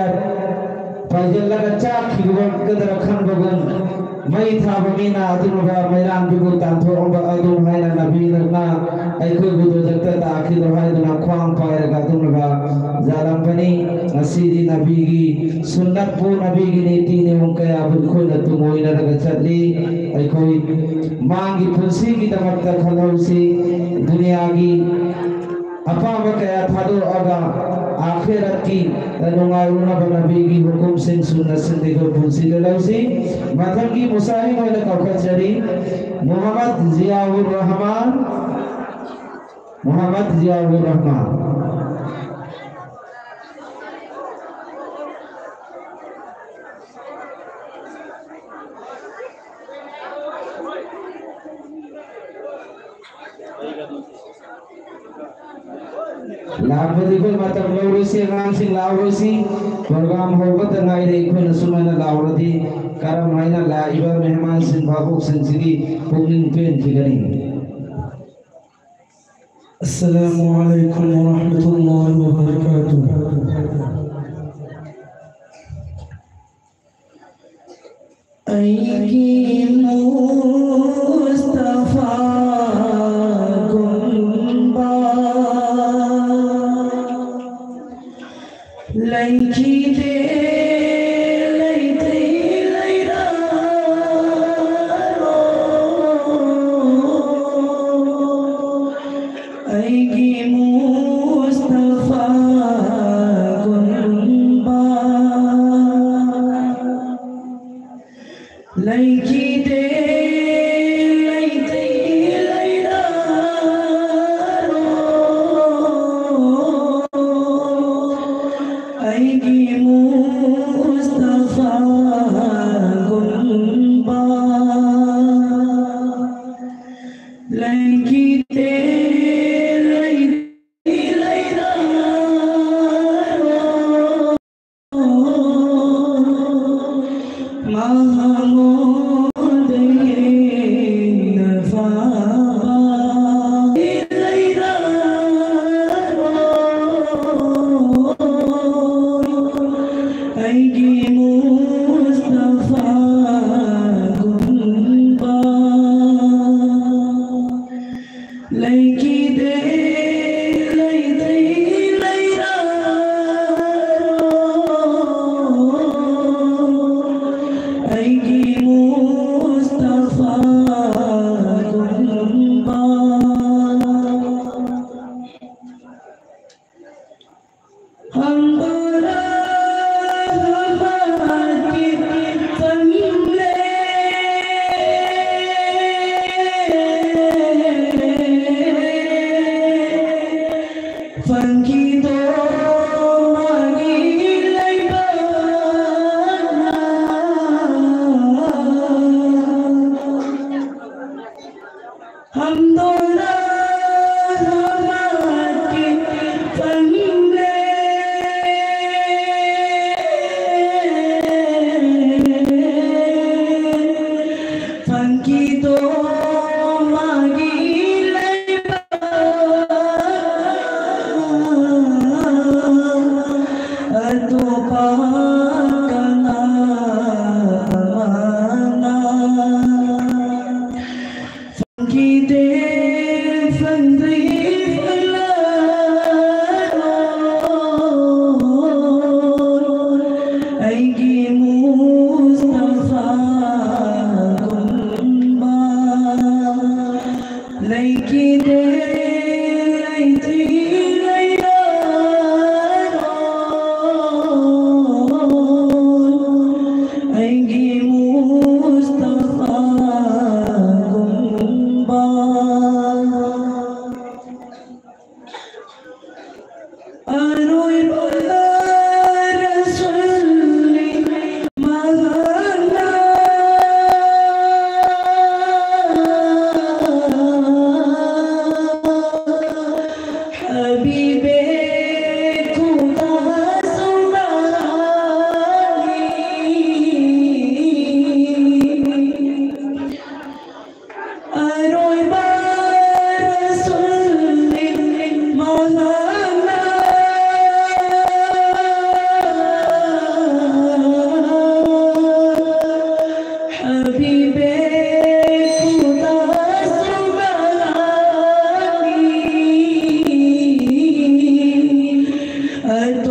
ꯄꯥꯏꯁꯤꯜꯂꯒ ꯆꯥꯛꯈꯤꯒꯗ꯭ꯔꯥ ꯈꯟꯕꯒꯨꯝ, ꯃꯩ ꯊꯥꯕ ꯃꯤꯅ ꯑꯗꯨꯒꯨꯝꯕ ꯃꯩꯔꯥꯟꯕꯤꯕꯨ ꯇꯥꯟꯊꯣꯛꯑꯝꯕ ꯑꯗꯨꯝ ꯍꯥꯏꯅ ꯅꯕꯤꯅ ꯑꯩꯈꯣꯏꯕꯨ ꯗꯣꯖꯈꯇ ꯇꯥꯈꯤꯗ꯭ꯔꯣ ꯍꯥꯏꯗꯨꯅ ꯈ꯭ꯋꯥꯡ ꯄꯥꯏꯔꯒ ꯑꯗꯨꯝꯕ ꯌꯥꯜꯂꯝꯕꯅꯤ꯫ ꯉꯁꯤꯗꯤ ꯅꯕꯤꯒꯤ ꯁꯨꯟꯅꯠꯄꯨ, ꯅꯕꯤꯒꯤ ꯅꯤꯇꯤ ꯅꯤꯌꯣꯝ ꯀꯌꯥꯕꯨ ꯑꯩꯈꯣꯏꯅ ꯇꯨꯡꯑꯣꯏꯅꯔꯒ ꯆꯠꯂꯤ꯫ ꯑꯩꯈꯣꯏ ꯃꯥꯡꯒꯤ ꯄꯨꯟꯁꯤꯒꯤꯗꯃꯛꯇ ꯈꯜꯍꯧꯁꯤ꯫ ꯗꯨꯅꯤꯌꯥꯒꯤ ꯑꯄꯥꯝꯕ ꯀꯌꯥ ꯊꯥꯗꯣꯛꯑꯒ ꯑꯥꯈꯤꯔꯠꯀꯤ ꯅꯨꯡꯉꯥꯏꯔꯨꯅꯕ ꯅꯕꯤꯒꯤ ꯍꯨꯀꯨꯝꯁꯤꯡ ꯁꯨꯟꯅꯠꯁꯤꯡ ꯑꯩꯈꯣꯏ ꯄꯨꯟꯁꯤꯗ ꯂꯧꯁꯤ꯫ ꯃꯊꯪꯒꯤ ꯃꯨꯁꯥꯍꯤꯝ ꯑꯣꯏꯅ ꯀꯧꯈꯠꯆꯔꯤ, ꯃꯨꯍꯝꯃꯗ ꯖꯤꯌꯥꯎꯔ ꯔꯍꯃꯥꯟ꯫ ꯃꯨꯍꯝꯃꯗ ꯖꯤꯌꯥꯎꯔ ꯔꯍꯃꯥꯟ꯫ ꯂꯥꯛꯄꯗꯤ ꯑꯩꯈꯣꯏ ꯃꯇꯝ ꯂꯧꯔꯣꯏꯁꯤ, ꯑꯉꯥꯡꯁꯤꯡ ꯂꯥꯎꯔꯣꯏꯁꯤ꯫ ꯄ꯭ꯔꯣꯒ꯭ꯔꯥꯝ ꯍꯧꯕꯇ ꯉꯥꯏꯔꯤ, ꯑꯩꯈꯣꯏꯅ ꯁꯨꯃꯥꯏꯅ ꯂꯥꯎꯔꯗꯤ ꯀꯔꯝ ꯍꯥꯏꯅ ꯂꯥꯛꯏꯕ ꯃꯦꯍꯃꯥꯟꯁꯤꯡ ꯚꯥꯕꯣꯛꯁꯤꯡꯁꯤꯒꯤ ꯄꯨꯛꯅꯤꯡ ꯄꯦꯟꯈꯤꯒꯅꯤ? السلام عليكم ورحمة الله وبركاته. ꯑꯩꯒꯤ ꯃꯨꯁꯇꯐꯥꯒꯨꯝꯕ ꯂꯩꯈꯤꯗꯦ, ꯂꯩꯇꯦ, ꯂꯩꯔꯔꯣꯏ꯫ ꯑꯩꯒꯤ ꯃꯨꯁꯇꯐꯥꯒꯨꯝꯕ ꯂꯩꯈꯤꯗꯦ, ꯂꯩꯇꯦ, ꯂꯩꯔꯔꯣꯏ꯫ ꯑꯩꯒꯤ ꯃꯨꯁꯇꯐꯥꯒꯨꯝꯕ ꯂꯩꯈꯤꯗꯦ, ꯂꯩ-, ꯂꯩꯔꯔꯣꯏ꯫ ꯃꯍꯃꯨꯗ ꯍꯦꯟꯅ ꯐꯕ ꯑꯩꯒꯤ ꯃꯨꯁꯇꯐꯥꯒꯨꯝꯕ ꯂꯩꯈꯤꯗꯦ, ꯂꯩꯇꯦ, ꯂꯩꯔꯔꯣꯏ꯫ ꯑꯩꯒꯤ ꯃꯨꯁꯇꯐꯥꯒꯨꯝꯕ ꯍꯝꯗꯣꯔꯥ ꯍꯃꯥꯀꯤ ꯐꯝꯂꯦ꯫ ꯐꯪꯈꯤꯗꯣ ꯃꯥꯒꯤ ꯂꯩꯕꯥꯛꯅ꯫ ꯍꯝꯗꯣꯔꯥ ꯍꯃꯥꯀꯤ ꯐꯝꯂꯦ꯫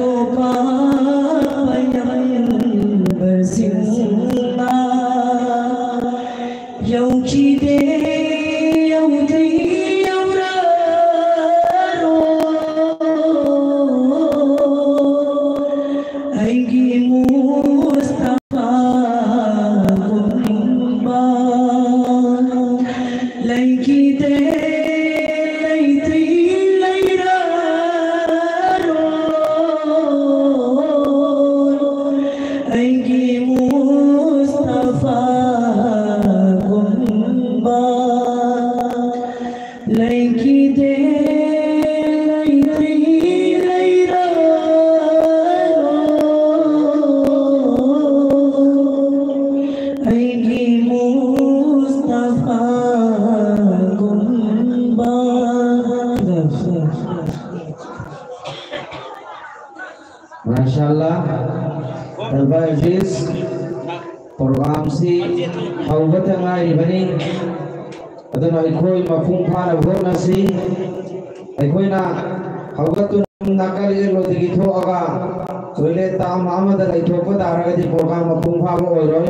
ꯄꯥꯛꯄ ꯌꯥꯝꯕꯁꯤꯡꯅ ꯌꯧꯈꯤꯗꯦ, ꯌꯧꯗ꯭ꯔꯤ, ꯌꯧꯔꯔꯣꯏ꯫ ꯑꯩꯒꯤ ꯃꯨꯁꯇꯐꯥꯒꯨꯝꯕ ꯂꯩꯈꯤꯗꯦ, ꯂꯩꯇ꯭ꯔꯤ, ꯂꯩꯔꯔꯣꯏ꯫ ꯑꯩꯒꯤ ꯃꯨꯁꯇꯐꯥꯒꯨꯝꯕ ꯂꯩꯈꯤꯗꯦ, ꯂꯩꯇ꯭ꯔꯤ, ꯂꯩꯔꯔꯣꯏ꯫ ꯑꯩꯒꯤ ꯃꯨꯁꯇꯐꯥꯒꯨꯝꯕ꯫ ꯃꯥꯁꯥ ꯑꯜꯂꯥ꯫ ꯇꯜꯕꯥ ꯑꯦꯖꯤꯁ, ꯄ꯭ꯔꯣꯒ꯭ꯔꯥꯝꯁꯤ ꯍꯧꯕꯇ ꯉꯥꯏꯔꯤꯕꯅꯤ꯫ ꯑꯗꯨꯅ ꯑꯩꯈꯣꯏ ꯃꯄꯨꯡ ꯐꯥꯅꯕ ꯍꯣꯠꯅꯁꯤ꯫ ꯑꯩꯈꯣꯏꯅ ꯍꯧꯒꯠꯇꯨꯅ ꯅꯥꯀꯜ ꯌꯦꯠꯂꯣꯝꯗꯒꯤ ꯊꯣꯛꯑꯒ ꯇꯣꯏꯂꯦꯠꯇ ꯑꯃ ꯑꯃꯗ ꯂꯩꯊꯣꯛꯄ ꯇꯥꯔꯒꯗꯤ ꯄ꯭ꯔꯣꯒ꯭ꯔꯥꯝ ꯃꯄꯨꯡ ꯐꯥꯕ ꯑꯣꯏꯔꯣꯏ꯫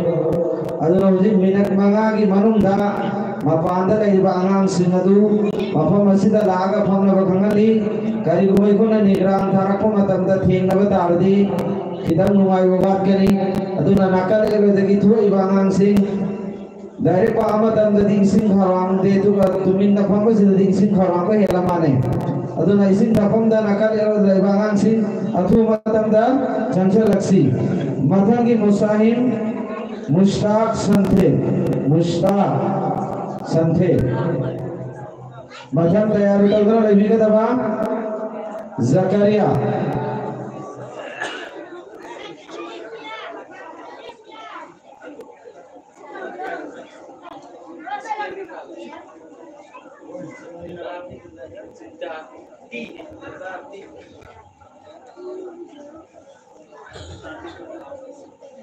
ꯑꯗꯨꯅ ꯍꯧꯖꯤꯛ ꯃꯤꯅꯠ ꯃꯉꯥꯒꯤ ꯃꯅꯨꯡꯗ ꯃꯄꯥꯟꯗ ꯂꯩꯔꯤꯕ ꯑꯉꯥꯡꯁꯤꯡ ꯑꯗꯨ ꯃꯐꯝ ꯑꯁꯤꯗ ꯂꯥꯛꯑꯒ ꯐꯝꯅꯕ ꯈꯪꯍꯜꯂꯤ꯫ ꯀꯔꯤꯒꯨꯝꯕ ꯑꯩꯈꯣꯏꯅ ꯅꯤꯒ꯭ꯔꯥꯟ ꯊꯥꯔꯛꯄ ꯃꯇꯝꯗ ꯊꯦꯡꯅꯕ ꯇꯥꯔꯗꯤ ꯈꯤꯇꯪ ꯅꯨꯡꯉꯥꯏꯕ ꯋꯥꯠꯀꯅꯤ꯫ ꯑꯗꯨꯅ ꯅꯥꯀꯜ ꯑꯦꯜꯕꯗꯒꯤ ꯊꯣꯛꯏꯕ ꯑꯉꯥꯡꯁꯤꯡ ꯂꯥꯏꯔꯤꯛ ꯄꯥꯕ ꯃꯇꯝꯗꯗꯤ ꯏꯁꯤꯡ ꯈꯧꯔꯥꯡꯗꯦ, ꯑꯗꯨꯒ ꯇꯨꯃꯤꯟꯅ ꯐꯝꯕꯁꯤꯗꯗꯤ ꯏꯁꯤꯡ ꯈꯧꯔꯥꯡꯕ ꯍꯦꯜꯂ ꯃꯥꯜꯂꯦ꯫ ꯑꯗꯨꯅ ꯏꯁꯤꯡ ꯊꯛꯐꯝꯗ ꯅꯥꯀꯜ ꯑꯦꯜꯕꯗ ꯂꯩꯕ ꯑꯉꯥꯡꯁꯤꯡ ꯑꯊꯨꯕ ꯃꯇꯝꯗ ꯆꯪꯁꯤꯜꯂꯛꯁꯤ꯫ ꯃꯊꯪꯒꯤ ꯃꯨꯁꯥꯍꯤꯝ ꯃꯨꯁꯇꯥꯛ ꯁꯟꯊꯦ, ꯃꯨꯁꯇꯥꯛ ꯁꯟꯊꯦ꯫ ꯃꯊꯪ ꯇꯌꯥꯔꯤ ꯇꯧꯗꯨꯅ ꯂꯩꯕꯤꯒꯗꯕ ꯖꯀꯔꯤꯌꯥ꯫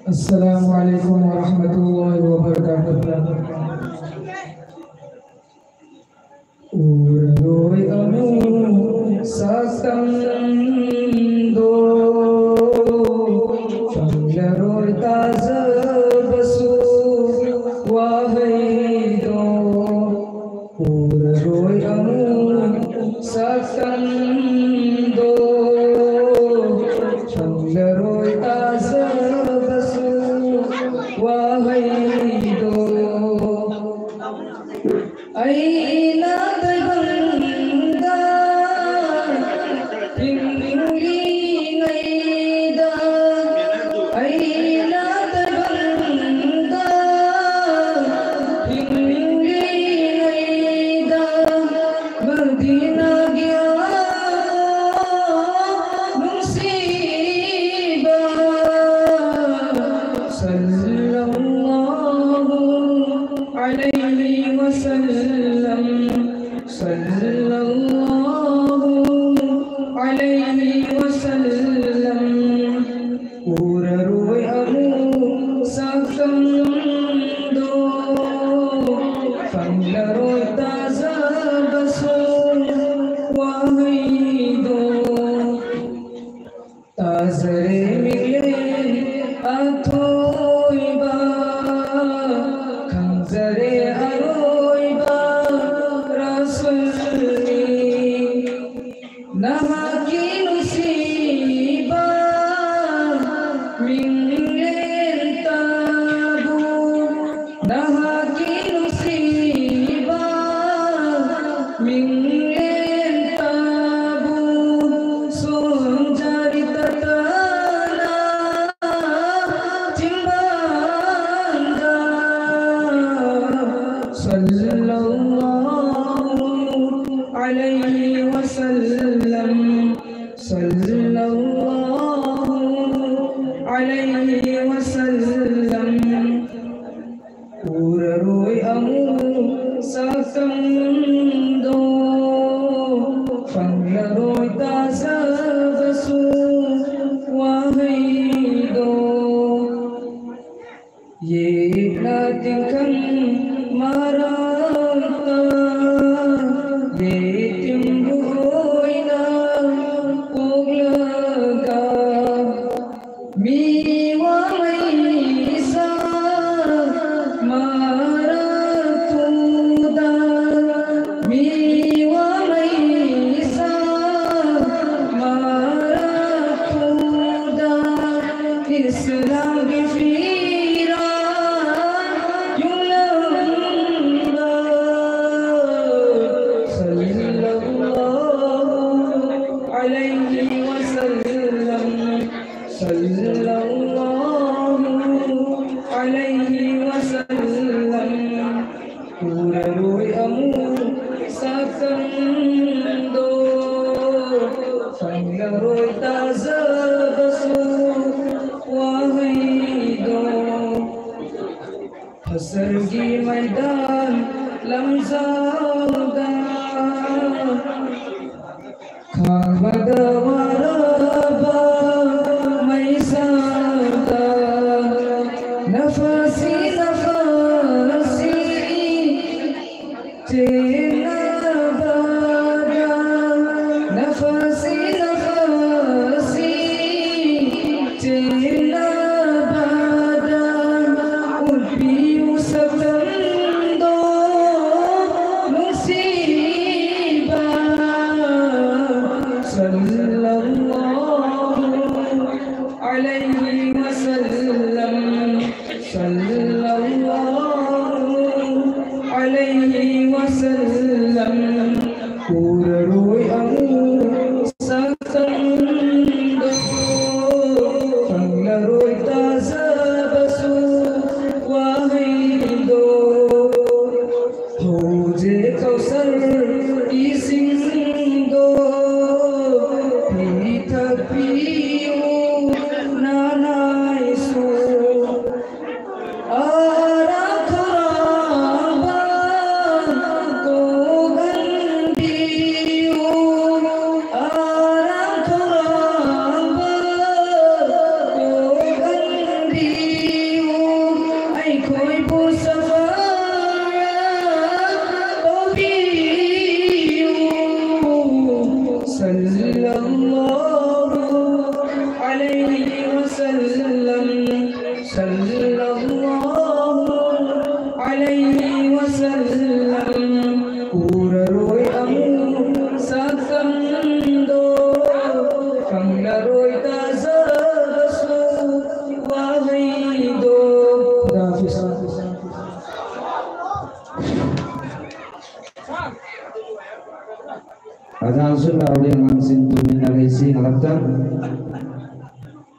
السلام عليكم ورحمة الله وبركاته. ꯎꯔꯔꯣꯏ ꯑꯃꯨꯛ ꯁꯛꯇꯝꯗꯣ꯫ ꯇꯥꯖꯔꯦ ꯃꯤꯡꯂꯦꯟ ꯑꯊꯣꯏꯕ, ꯈꯪꯖꯔꯦ ꯑꯔꯣꯏꯕ ꯔꯁꯨꯜꯅꯤ꯫ ꯅꯍꯥꯛꯀꯤ ꯅꯨꯡꯁꯤꯕ ꯃꯤꯡꯂꯦꯟ ꯇꯥꯕꯨ, ꯅꯍꯥꯛꯀꯤ ꯅꯨꯡꯁꯤꯕ ꯃꯤꯡꯂꯦꯟ ꯇꯥꯕꯨ ꯁꯣꯟꯖꯔꯤ ꯇꯇꯅ ꯆꯤꯝꯕꯥꯟꯗ꯫ ꯁꯜꯂꯜꯂꯥꯍꯨ ꯑꯂꯩꯍꯤ ꯋꯁꯜꯂꯝ, ꯁꯜꯂꯜꯂꯥꯍꯨ ꯑꯂꯩꯍꯤ ꯋꯁꯜꯂꯝ꯫ ꯎꯔꯔꯣꯏ ꯑꯃꯨꯛ ꯁꯛꯇꯝꯗꯣ, ꯐꯪꯂꯔꯣꯏ ꯇꯥꯖꯕꯁꯨ ꯋꯥꯍꯩꯗꯣ꯫ ꯌꯦꯛꯅ ꯇꯤꯡꯈꯪ ꯃꯔꯛꯇ ꯌꯦꯇꯤꯝꯕꯨ ꯑꯣꯏꯅ ꯄꯣꯛꯂꯒ, ꯃꯤꯋꯥ ꯃꯩꯁꯥ ꯃꯔꯛꯇꯨꯗ, ꯃꯤꯋꯥ ꯃꯩꯁꯥ ꯃꯔꯛꯇꯨꯗ, ꯏꯁꯂꯥꯝꯒꯤ ꯐꯤꯔꯥꯜ ꯌꯨꯡꯂꯝꯕ꯫ ꯁꯜꯂꯜꯂꯥꯍꯨ ꯑꯂꯩꯍꯤ ꯋꯁꯜꯂꯝ, ꯁꯜꯂꯜꯂꯥꯍꯨ ꯑꯂꯩꯍꯤ ꯋꯁꯜꯂꯝ꯫ ꯎꯔꯔꯣꯏ ꯑꯃꯨꯛ ꯁꯛꯇꯝꯗꯣ, ꯐꯪꯂꯔꯣꯏ ꯇꯥꯖꯕꯁꯨ ꯋꯥꯍꯩꯗꯣ꯫ ꯍꯁꯔꯒꯤ ꯃꯩꯗꯥꯟ ꯂꯝꯖꯥꯎꯗ ꯈꯥꯡꯕꯗ ꯋꯥꯔꯕ ꯃꯩꯁꯥ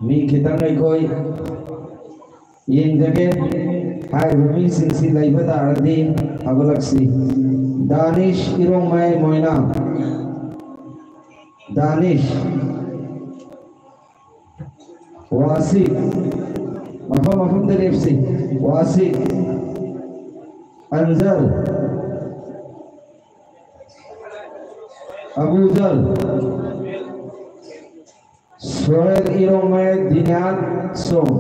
ꯃꯤ ꯈꯤꯇꯪ ꯑꯩꯈꯣꯏ ꯌꯦꯡꯖꯒꯦ꯫ ꯍꯥꯏꯔꯤꯕ ꯃꯤꯁꯤꯡꯁꯤ ꯂꯩꯕ ꯇꯥꯔꯗꯤ ꯍꯧꯒꯠꯂꯛꯁꯤ꯫ ꯗꯥꯅꯤꯁ ꯏꯔꯣꯡꯃꯩ ꯃꯣꯏꯅꯥ, ꯗꯥꯅꯤꯁ, ꯋꯥꯁꯤꯛ, ꯃꯐꯝ ꯃꯐꯝꯗ ꯂꯦꯞꯁꯤ꯫ ꯋꯥꯁꯤꯛ, ꯑꯟꯖꯜ, ꯑꯕꯨꯖꯜ, ꯁꯣꯍꯦꯜ ꯏꯔꯣꯡꯃꯩ, ꯗꯤꯅꯥꯠ ꯁꯣꯡ꯫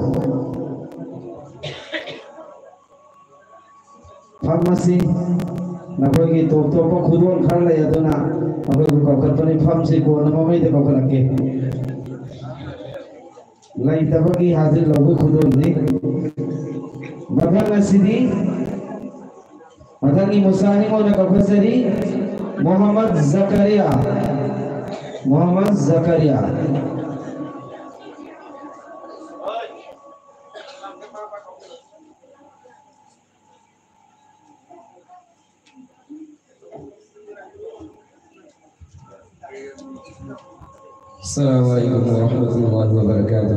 ꯐꯝ ꯑꯁꯤ ꯅꯈꯣꯏꯒꯤ ꯇꯣꯞ ꯇꯣꯞꯄ ꯈꯨꯗꯣꯜ ꯈꯔ ꯂꯩ, ꯑꯗꯨꯅ ꯃꯈꯣꯏꯕꯨ ꯀꯧꯈꯠꯄꯅꯤ꯫ ꯐꯝꯁꯤ ꯀꯣꯟꯅ ꯃꯃꯩꯗ ꯀꯧꯈꯠꯂꯛꯀꯦ꯫ ꯂꯩꯇꯕꯒꯤ ꯍꯥꯖꯤꯔ ꯂꯧꯕ ꯈꯨꯗꯣꯜꯅꯤ꯫ ꯃꯊꯪ ꯑꯁꯤꯗꯤ, ꯃꯊꯪꯒꯤ ꯃꯨꯁꯥꯍꯤꯝ ꯑꯣꯏꯅ ꯀꯧꯈꯠꯆꯔꯤ, ꯃꯣꯍꯝꯃꯗ ꯖꯀꯔꯤꯌꯥ꯫ ꯃꯣꯍꯝꯃꯗ ꯖꯀꯔꯤꯌꯥ꯫ السلام عليكم ورحمة الله وبركاته.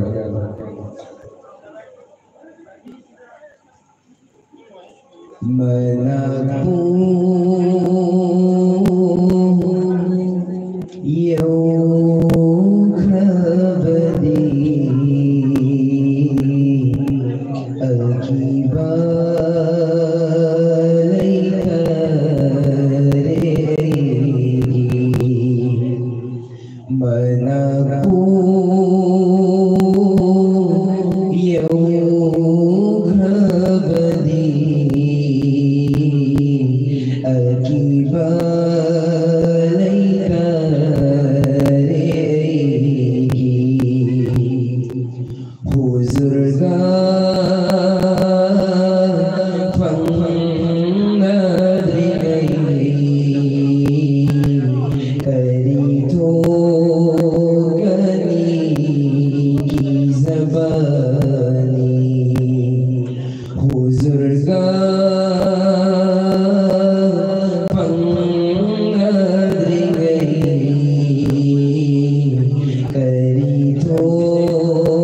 ꯃꯅꯥꯛꯄꯨ ꯌꯧꯈ꯭ꯔꯕꯗꯤ ꯑꯀꯤꯕ ꯂꯩꯇꯔꯦ ꯑꯩꯒꯤ꯫ ꯃꯅꯥꯛꯄꯨ ꯌꯧꯈ꯭ꯔꯕꯗꯤ ꯑꯀꯤꯕ ꯂꯩꯇꯔꯦ ꯑꯩꯒꯤ꯫ ꯍꯨꯖꯨꯔꯒ ꯐꯪꯅꯗ꯭ꯔꯤꯉꯩ ꯀꯔꯤ ꯊꯣꯛꯀꯅꯤ ꯀꯤꯖꯕꯅꯤ꯫ ꯍꯨꯖꯨꯔꯒ ꯐꯪꯅꯗ꯭ꯔꯤꯉꯩ ꯀꯔꯤ ꯊꯣꯛ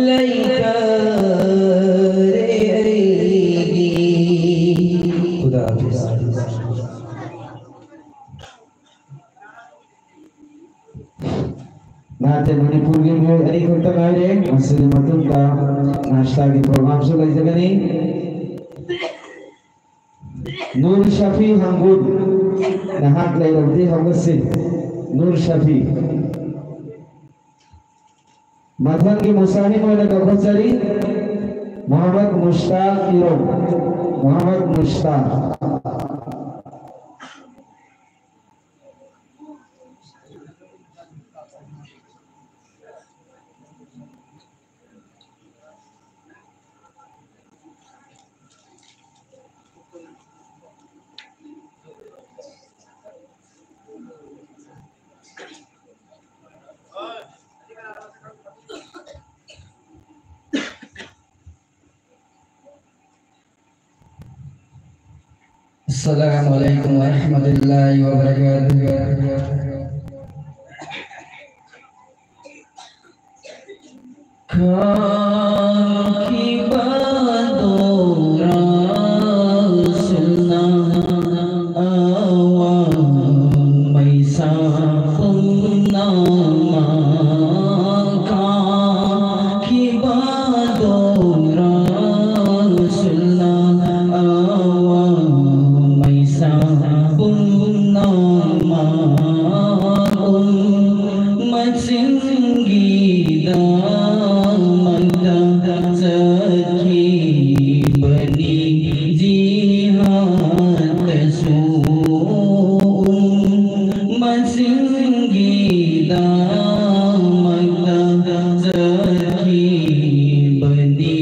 ꯂꯩꯇꯔꯦ ꯑꯩꯒꯤ꯫ ꯈꯨꯗꯥ ꯍꯥꯐꯤꯖ꯫ ꯅꯥꯠꯇꯦ ꯃꯅꯤꯄꯨꯔꯒꯤ ꯃꯤꯑꯣꯏ ꯑꯅꯤꯈꯛꯇ ꯉꯥꯏꯔꯦ꯫ ꯃꯁꯤꯒꯤ ꯃꯇꯨꯡꯗ ꯅꯥꯁꯇꯥꯒꯤ ꯄ꯭ꯔꯣꯒ꯭ꯔꯥꯝꯁꯨ ꯂꯩꯖꯒꯅꯤ꯫ ꯅꯨꯔ ꯁꯐꯤ ꯍꯪꯒꯨꯟ, ꯅꯍꯥꯛ ꯂꯩꯔꯕꯗꯤ ꯍꯧꯒꯠꯁꯤ꯫ ꯅꯨꯔ ꯁꯐꯤ꯫ ꯃꯊꯪꯒꯤ ꯃꯨꯁꯥꯍꯤꯝ ꯑꯣꯏꯅ ꯀꯧꯈꯠꯆꯔꯤ, ꯃꯨꯍꯝꯃꯗ ꯃꯨꯁꯇꯥꯛ ꯏꯔꯣꯝ꯫ ꯃꯨꯍꯝꯃꯗ ꯃꯨꯁꯇꯥꯛ꯫ السلام عليكم ورحمة الله وبركاته. ꯈꯥꯡꯈꯤꯕꯗꯣ ꯔꯁꯨꯜꯅ ꯑꯋꯥ ꯃꯩꯁꯥ ꯄꯨꯝꯅꯃꯛ꯫ ꯈꯥꯡꯈꯤꯕꯗꯣ ꯔꯁꯨꯜꯅ ꯑꯋꯥ ꯃꯩꯁꯥ ꯄꯨꯝꯅꯃꯛ꯫ ꯃꯁꯤꯡꯒꯤꯗꯃꯛꯇ ꯆꯠꯈꯤꯕꯅꯤ ꯖꯤꯍꯥꯗꯇꯁꯨ꯫ ꯃꯁꯤꯡꯒꯤꯗꯃꯛꯇ ꯆꯠꯈꯤꯕꯅꯤ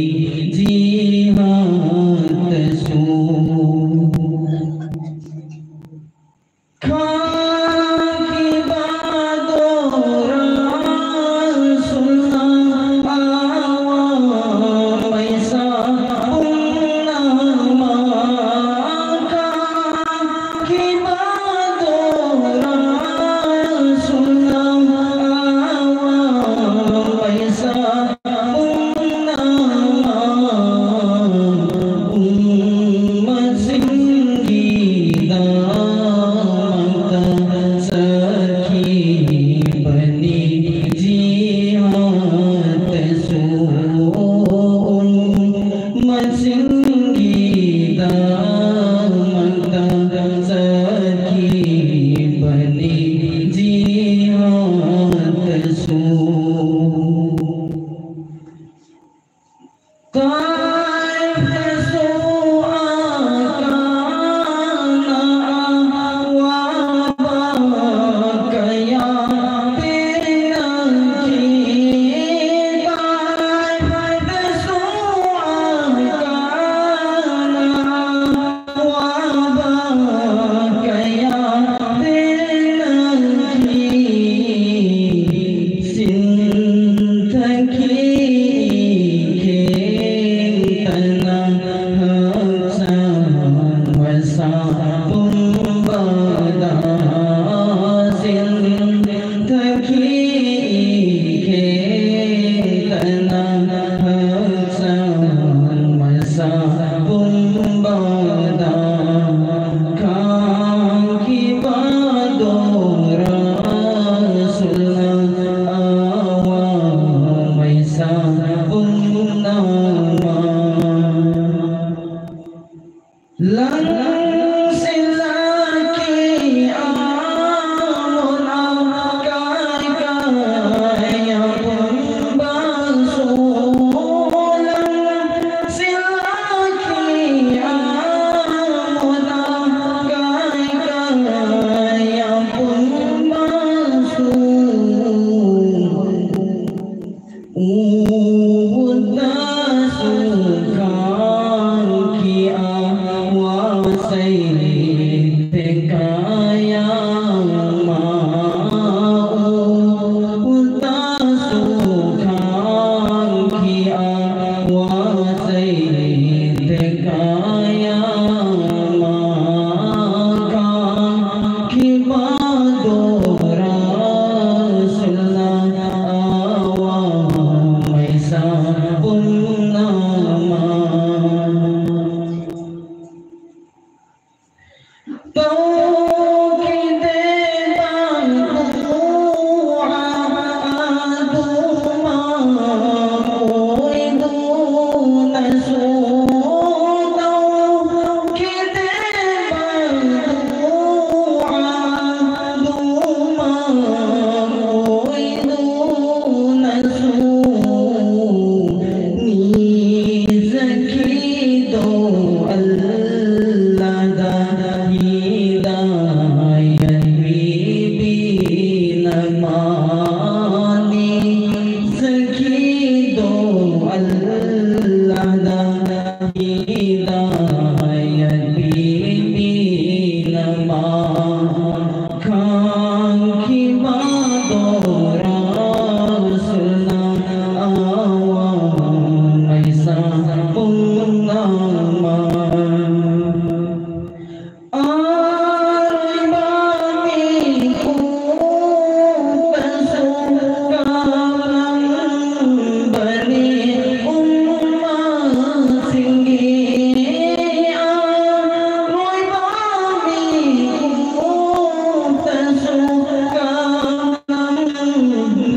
ꯖꯤꯍꯥꯗꯇꯁꯨ꯫ ꯈꯥꯡꯈꯤꯕꯗꯣ ꯔꯁꯨꯜꯅ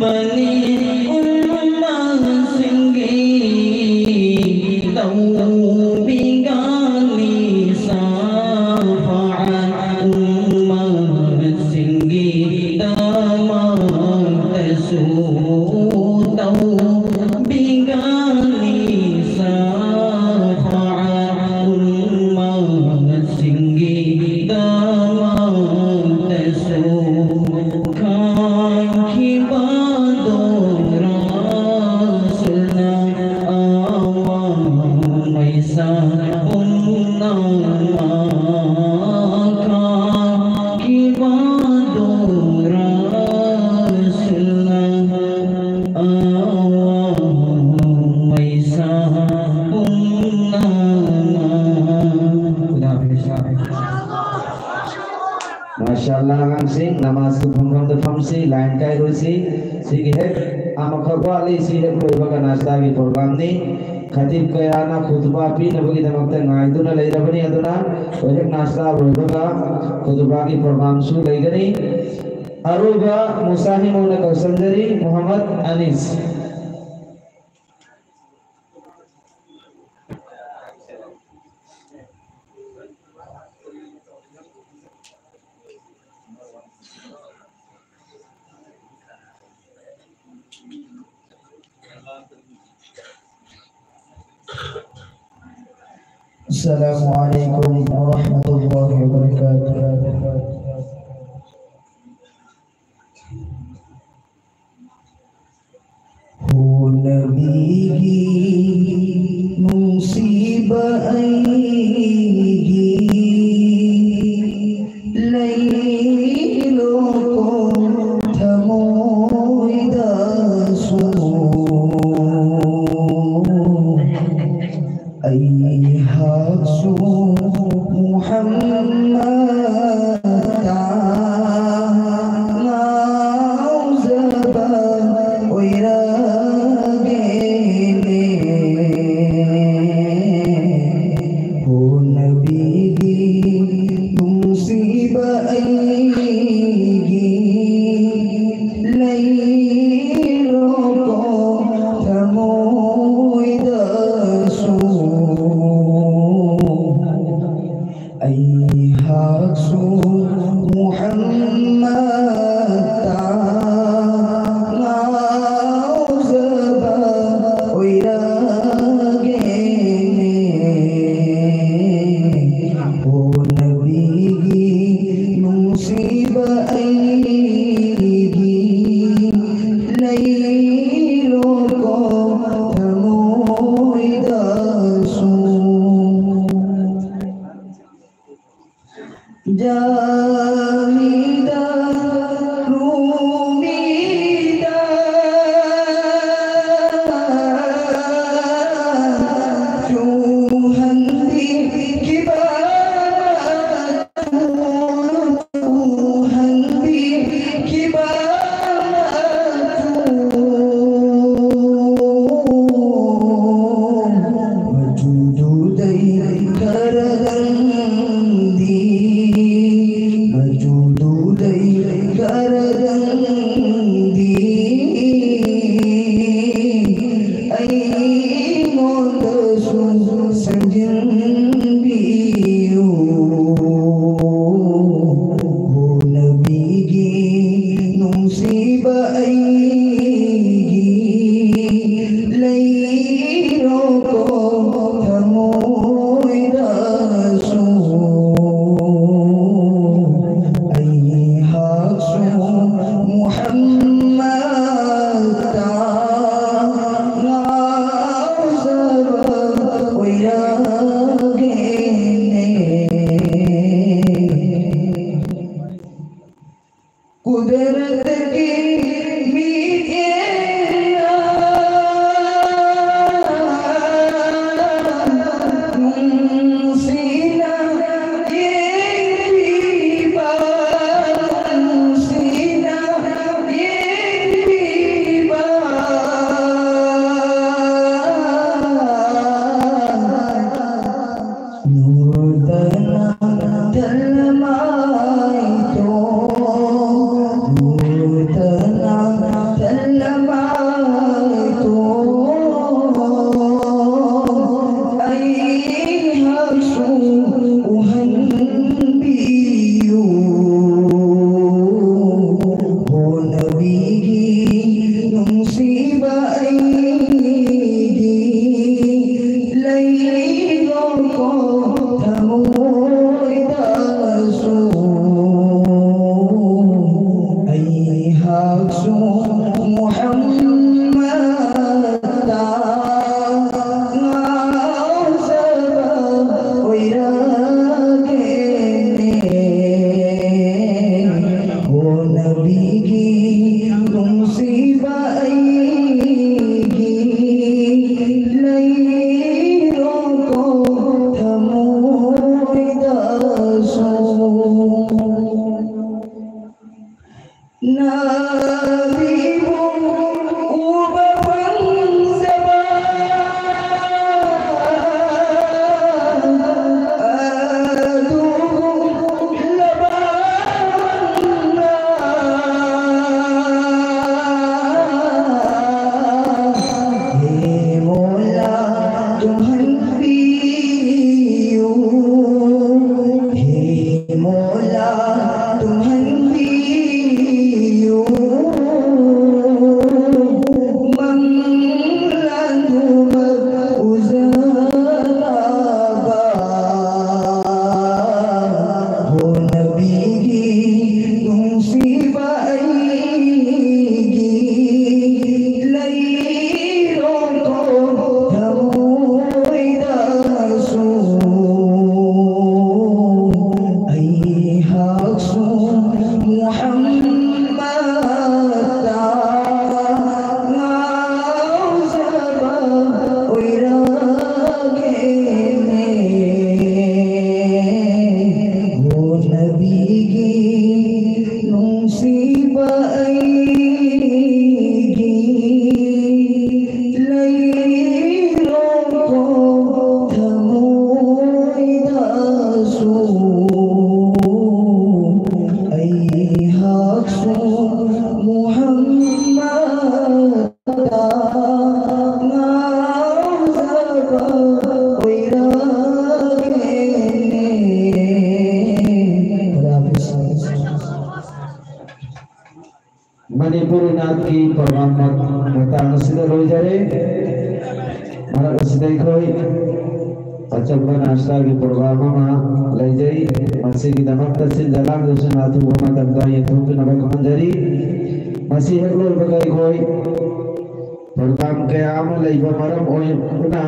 ꯕꯅꯤ ꯎꯝꯃꯁꯤꯡꯒꯤ ꯇꯧꯕꯤꯒꯅꯤ ꯁꯥꯐꯥꯑꯠ, ꯎꯝꯃꯁꯤꯡꯒꯤ ꯗꯃꯛꯇꯁꯨ ꯇꯧꯕꯤꯒꯅꯤ ꯁꯥꯐꯥꯑꯠ, ꯎꯝꯃꯁꯤꯡꯒꯤ ꯗꯃꯛꯇꯁꯨ꯫ ꯈꯥꯡꯈꯤꯕꯗꯣ ꯔꯁꯨꯜꯅ ꯑꯋꯥꯡ ꯃꯩꯁꯥ ꯄꯨꯝꯅꯃꯛ ꯈꯥꯡꯈꯤꯕꯗꯣ ꯔꯁꯨꯜꯅ ꯑꯋꯥꯡ ꯃꯩꯁꯥ ꯄꯨꯝꯅꯃꯛ꯫ ꯈꯨꯗꯥ ꯍꯥꯐꯤꯖ꯫ ꯃꯥꯁꯥ ꯑꯜꯂꯥꯍ, ꯑꯉꯥꯡꯁꯤꯡ, ꯅꯃꯥꯖ ꯇꯨꯐꯝꯐꯝꯗ ꯐꯝꯁꯤ, ꯂꯥꯏꯟ ꯀꯥꯏꯔꯣꯏꯁꯤ꯫ ꯁꯤꯒꯤ ꯍꯦꯛ ꯑꯃꯈꯛ ꯋꯥꯠꯂꯤ, ꯁꯤ ꯍꯦꯛ ꯂꯣꯏꯕꯒ ꯅꯥꯁꯇꯥꯒꯤ ꯄ꯭ꯔꯣꯒ꯭ꯔꯥꯝꯅꯤ꯫ ꯈꯇꯤꯕ ꯀꯌꯥꯅ ꯈꯨꯇꯨꯕꯥ ꯄꯤꯅꯕꯒꯤꯗꯃꯛꯇ ꯉꯥꯏꯗꯨꯅ ꯂꯩꯔꯕꯅꯤ, ꯑꯗꯨꯅ ꯍꯦꯛ ꯅꯥꯁꯇꯥ ꯂꯣꯏꯕꯒ ꯈꯨꯇꯨꯕꯥꯒꯤ ꯄ꯭ꯔꯣꯒ꯭ꯔꯥꯝꯁꯨ ꯂꯩꯒꯅꯤ꯫ ꯑꯔꯣꯏꯕ ꯃꯨꯁꯥꯍꯤꯝ ꯑꯣꯏꯅ ꯀꯧꯁꯟꯖꯔꯤ, ꯃꯨꯍꯝꯃꯗ ꯑꯅꯤꯁ꯫ السلام عليكم ورحمة الله وبركاته. ꯍꯣ ꯅꯕꯤꯒꯤ ꯅꯨꯡꯁꯤꯕ ꯑꯩꯒꯤ ꯂꯩꯂꯣꯛ ꯊꯃꯣꯏꯗꯁꯨ ꯑꯩꯍꯥꯛꯁꯨ ꯃꯨꯍꯝꯃꯗ ꯉꯥꯎꯖꯕ ꯑꯣꯏꯔꯒꯦꯅꯦ꯫ ꯂꯩꯔꯣꯀꯣ ꯊꯃꯣꯏꯗꯁꯨ꯫ ꯖꯥꯍꯤꯗ ꯔꯨꯃꯤꯗ ꯆꯨꯍꯟꯕꯤꯈꯤꯕ, ꯆꯨꯍꯟꯕꯤꯈꯤꯕ ꯃꯆꯨ ꯅꯨꯡꯁꯤꯕ ꯑꯩꯒꯤ ꯂꯩꯔꯣꯡꯗꯣ ꯊꯃꯣꯏꯗꯁꯨ ꯅꯥꯕꯤꯕꯨ ꯎꯕ ꯐꯪꯖꯕ ꯑꯗꯨꯒꯨꯝꯂꯕ ꯍꯦ ꯃꯣꯂꯥ ꯇꯨꯝꯍꯟꯕꯤꯌꯨ, ꯍꯦ ꯃꯣꯂꯥ ꯇꯨꯝꯍꯟꯕꯤꯌꯨ꯫ ꯃꯪꯂꯥꯟꯗꯨꯃꯛ ꯎꯖꯅꯕ ꯍꯣ ꯅꯕꯤꯒꯤ ꯅꯨꯡꯁꯤꯕ ꯑꯩꯒꯤ ꯂꯩꯔꯣꯡꯗꯣ ꯊꯃꯣꯏꯗꯁꯨ ꯑꯩꯍꯥꯛꯁꯨ ꯃꯨꯍꯝꯃꯗꯇ ꯉꯥꯎꯖꯕ ꯑꯣꯏꯔꯒꯦꯅꯦ꯫ ꯍꯣ ꯅꯕꯤꯒꯤ ꯅꯨꯡꯁꯤꯕ ꯑꯩꯒꯤ ꯂꯩꯔꯣꯡꯗꯣ ꯊꯃꯣꯏꯗꯁꯨ ꯑꯩꯍꯥꯛꯁꯨ ꯃꯨꯍꯝꯃꯗ ꯉꯥꯎꯖꯕ ꯑꯣꯏꯔꯒꯦꯅꯦ꯫ ꯈꯨꯗꯥ ꯍꯥꯐꯤꯖ꯫ ꯃꯅꯤꯄꯨꯔ ꯅꯥꯠꯀꯤ ꯄ꯭ꯔꯣꯒ꯭ꯔꯥꯝ ꯃꯇꯥꯡ ꯑꯁꯤꯗ ꯂꯣꯏꯖꯔꯦ꯫ ꯃꯔꯛ ꯑꯁꯤꯗ ꯑꯩꯈꯣꯏ ꯑꯆꯝꯕ ꯅꯥꯁꯇꯥꯒꯤ ꯄ꯭ꯔꯣꯒ꯭ꯔꯥꯝ ꯑꯃ ꯂꯩꯖꯩ꯫ ꯃꯁꯤꯒꯤꯗꯃꯛꯇ ꯁꯤꯟꯖ ꯂꯥꯡꯖꯁꯤꯡ ꯑꯊꯨꯕ ꯃꯇꯝꯗ ꯌꯦꯟꯊꯣꯛꯄꯤꯅꯕ ꯈꯪꯍꯟꯖꯔꯤ꯫ ꯃꯁꯤ ꯍꯦꯛ ꯂꯣꯏꯕꯒ ꯑꯩꯈꯣꯏ ꯄ꯭ꯔꯣꯒ꯭ꯔꯥꯝ ꯀꯌꯥ ꯑꯃ ꯂꯩꯕ ꯃꯔꯝ ꯑꯣꯏꯗꯨꯅ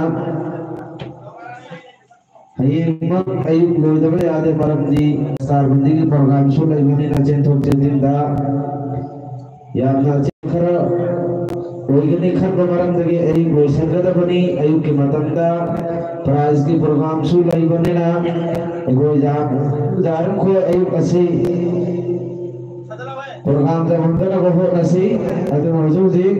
ꯍꯌꯦꯡꯃꯛ ꯑꯌꯨꯛ ꯂꯣꯏꯗꯕ ꯌꯥꯗꯦ, ꯃꯔꯝꯗꯤ ꯁ꯭ꯇꯥꯔ ꯕꯟꯗꯤꯒꯤ ꯄ꯭ꯔꯣꯒ꯭ꯔꯥꯝꯁꯨ ꯂꯩꯕꯅꯤꯅ ꯆꯦꯟꯊꯣꯛ ꯆꯦꯟꯁꯤꯟꯗ ꯌꯥꯝꯅ ꯈꯔ ꯑꯣꯏꯒꯅꯤ ꯈꯟꯕ ꯃꯔꯝꯗꯒꯤ ꯑꯩ ꯂꯣꯏꯁꯤꯟꯒꯗꯕꯅꯤ꯫ ꯑꯌꯨꯛꯀꯤ ꯃꯇꯝꯗ prizeꯀꯤ programꯁꯨ ꯂꯩꯕꯅꯤꯅ ꯑꯩꯈꯣꯏ ꯖꯥ-, ꯖꯥꯔꯨꯝꯈꯣꯏ ꯑꯌꯨꯛ ꯑꯁꯤ program ꯇꯧꯍꯟꯗꯅꯕ ꯍꯣꯠꯅꯁꯤ꯫ ꯑꯗꯨꯅ ꯍꯧꯖꯤꯛ ꯍꯧꯖꯤꯛ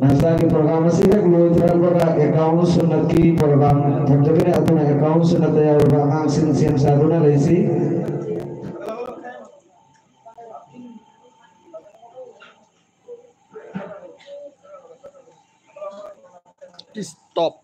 ꯅꯥꯁꯥꯒꯤ program ꯑꯁꯤ ꯍꯦꯛ ꯂꯣꯏꯊꯔꯛꯄꯒ account ꯁꯨꯟꯅꯠꯀꯤ program ꯊꯝꯖꯒꯅꯤ꯫ ꯑꯗꯨꯅ account ꯁꯨꯟꯅꯠꯇ ꯌꯥꯎꯔꯕ ꯑꯉꯥꯡꯁꯤꯡ ꯁꯦꯝ ꯁꯥꯗꯨꯅ ꯂꯩꯁꯤ꯫ Stop.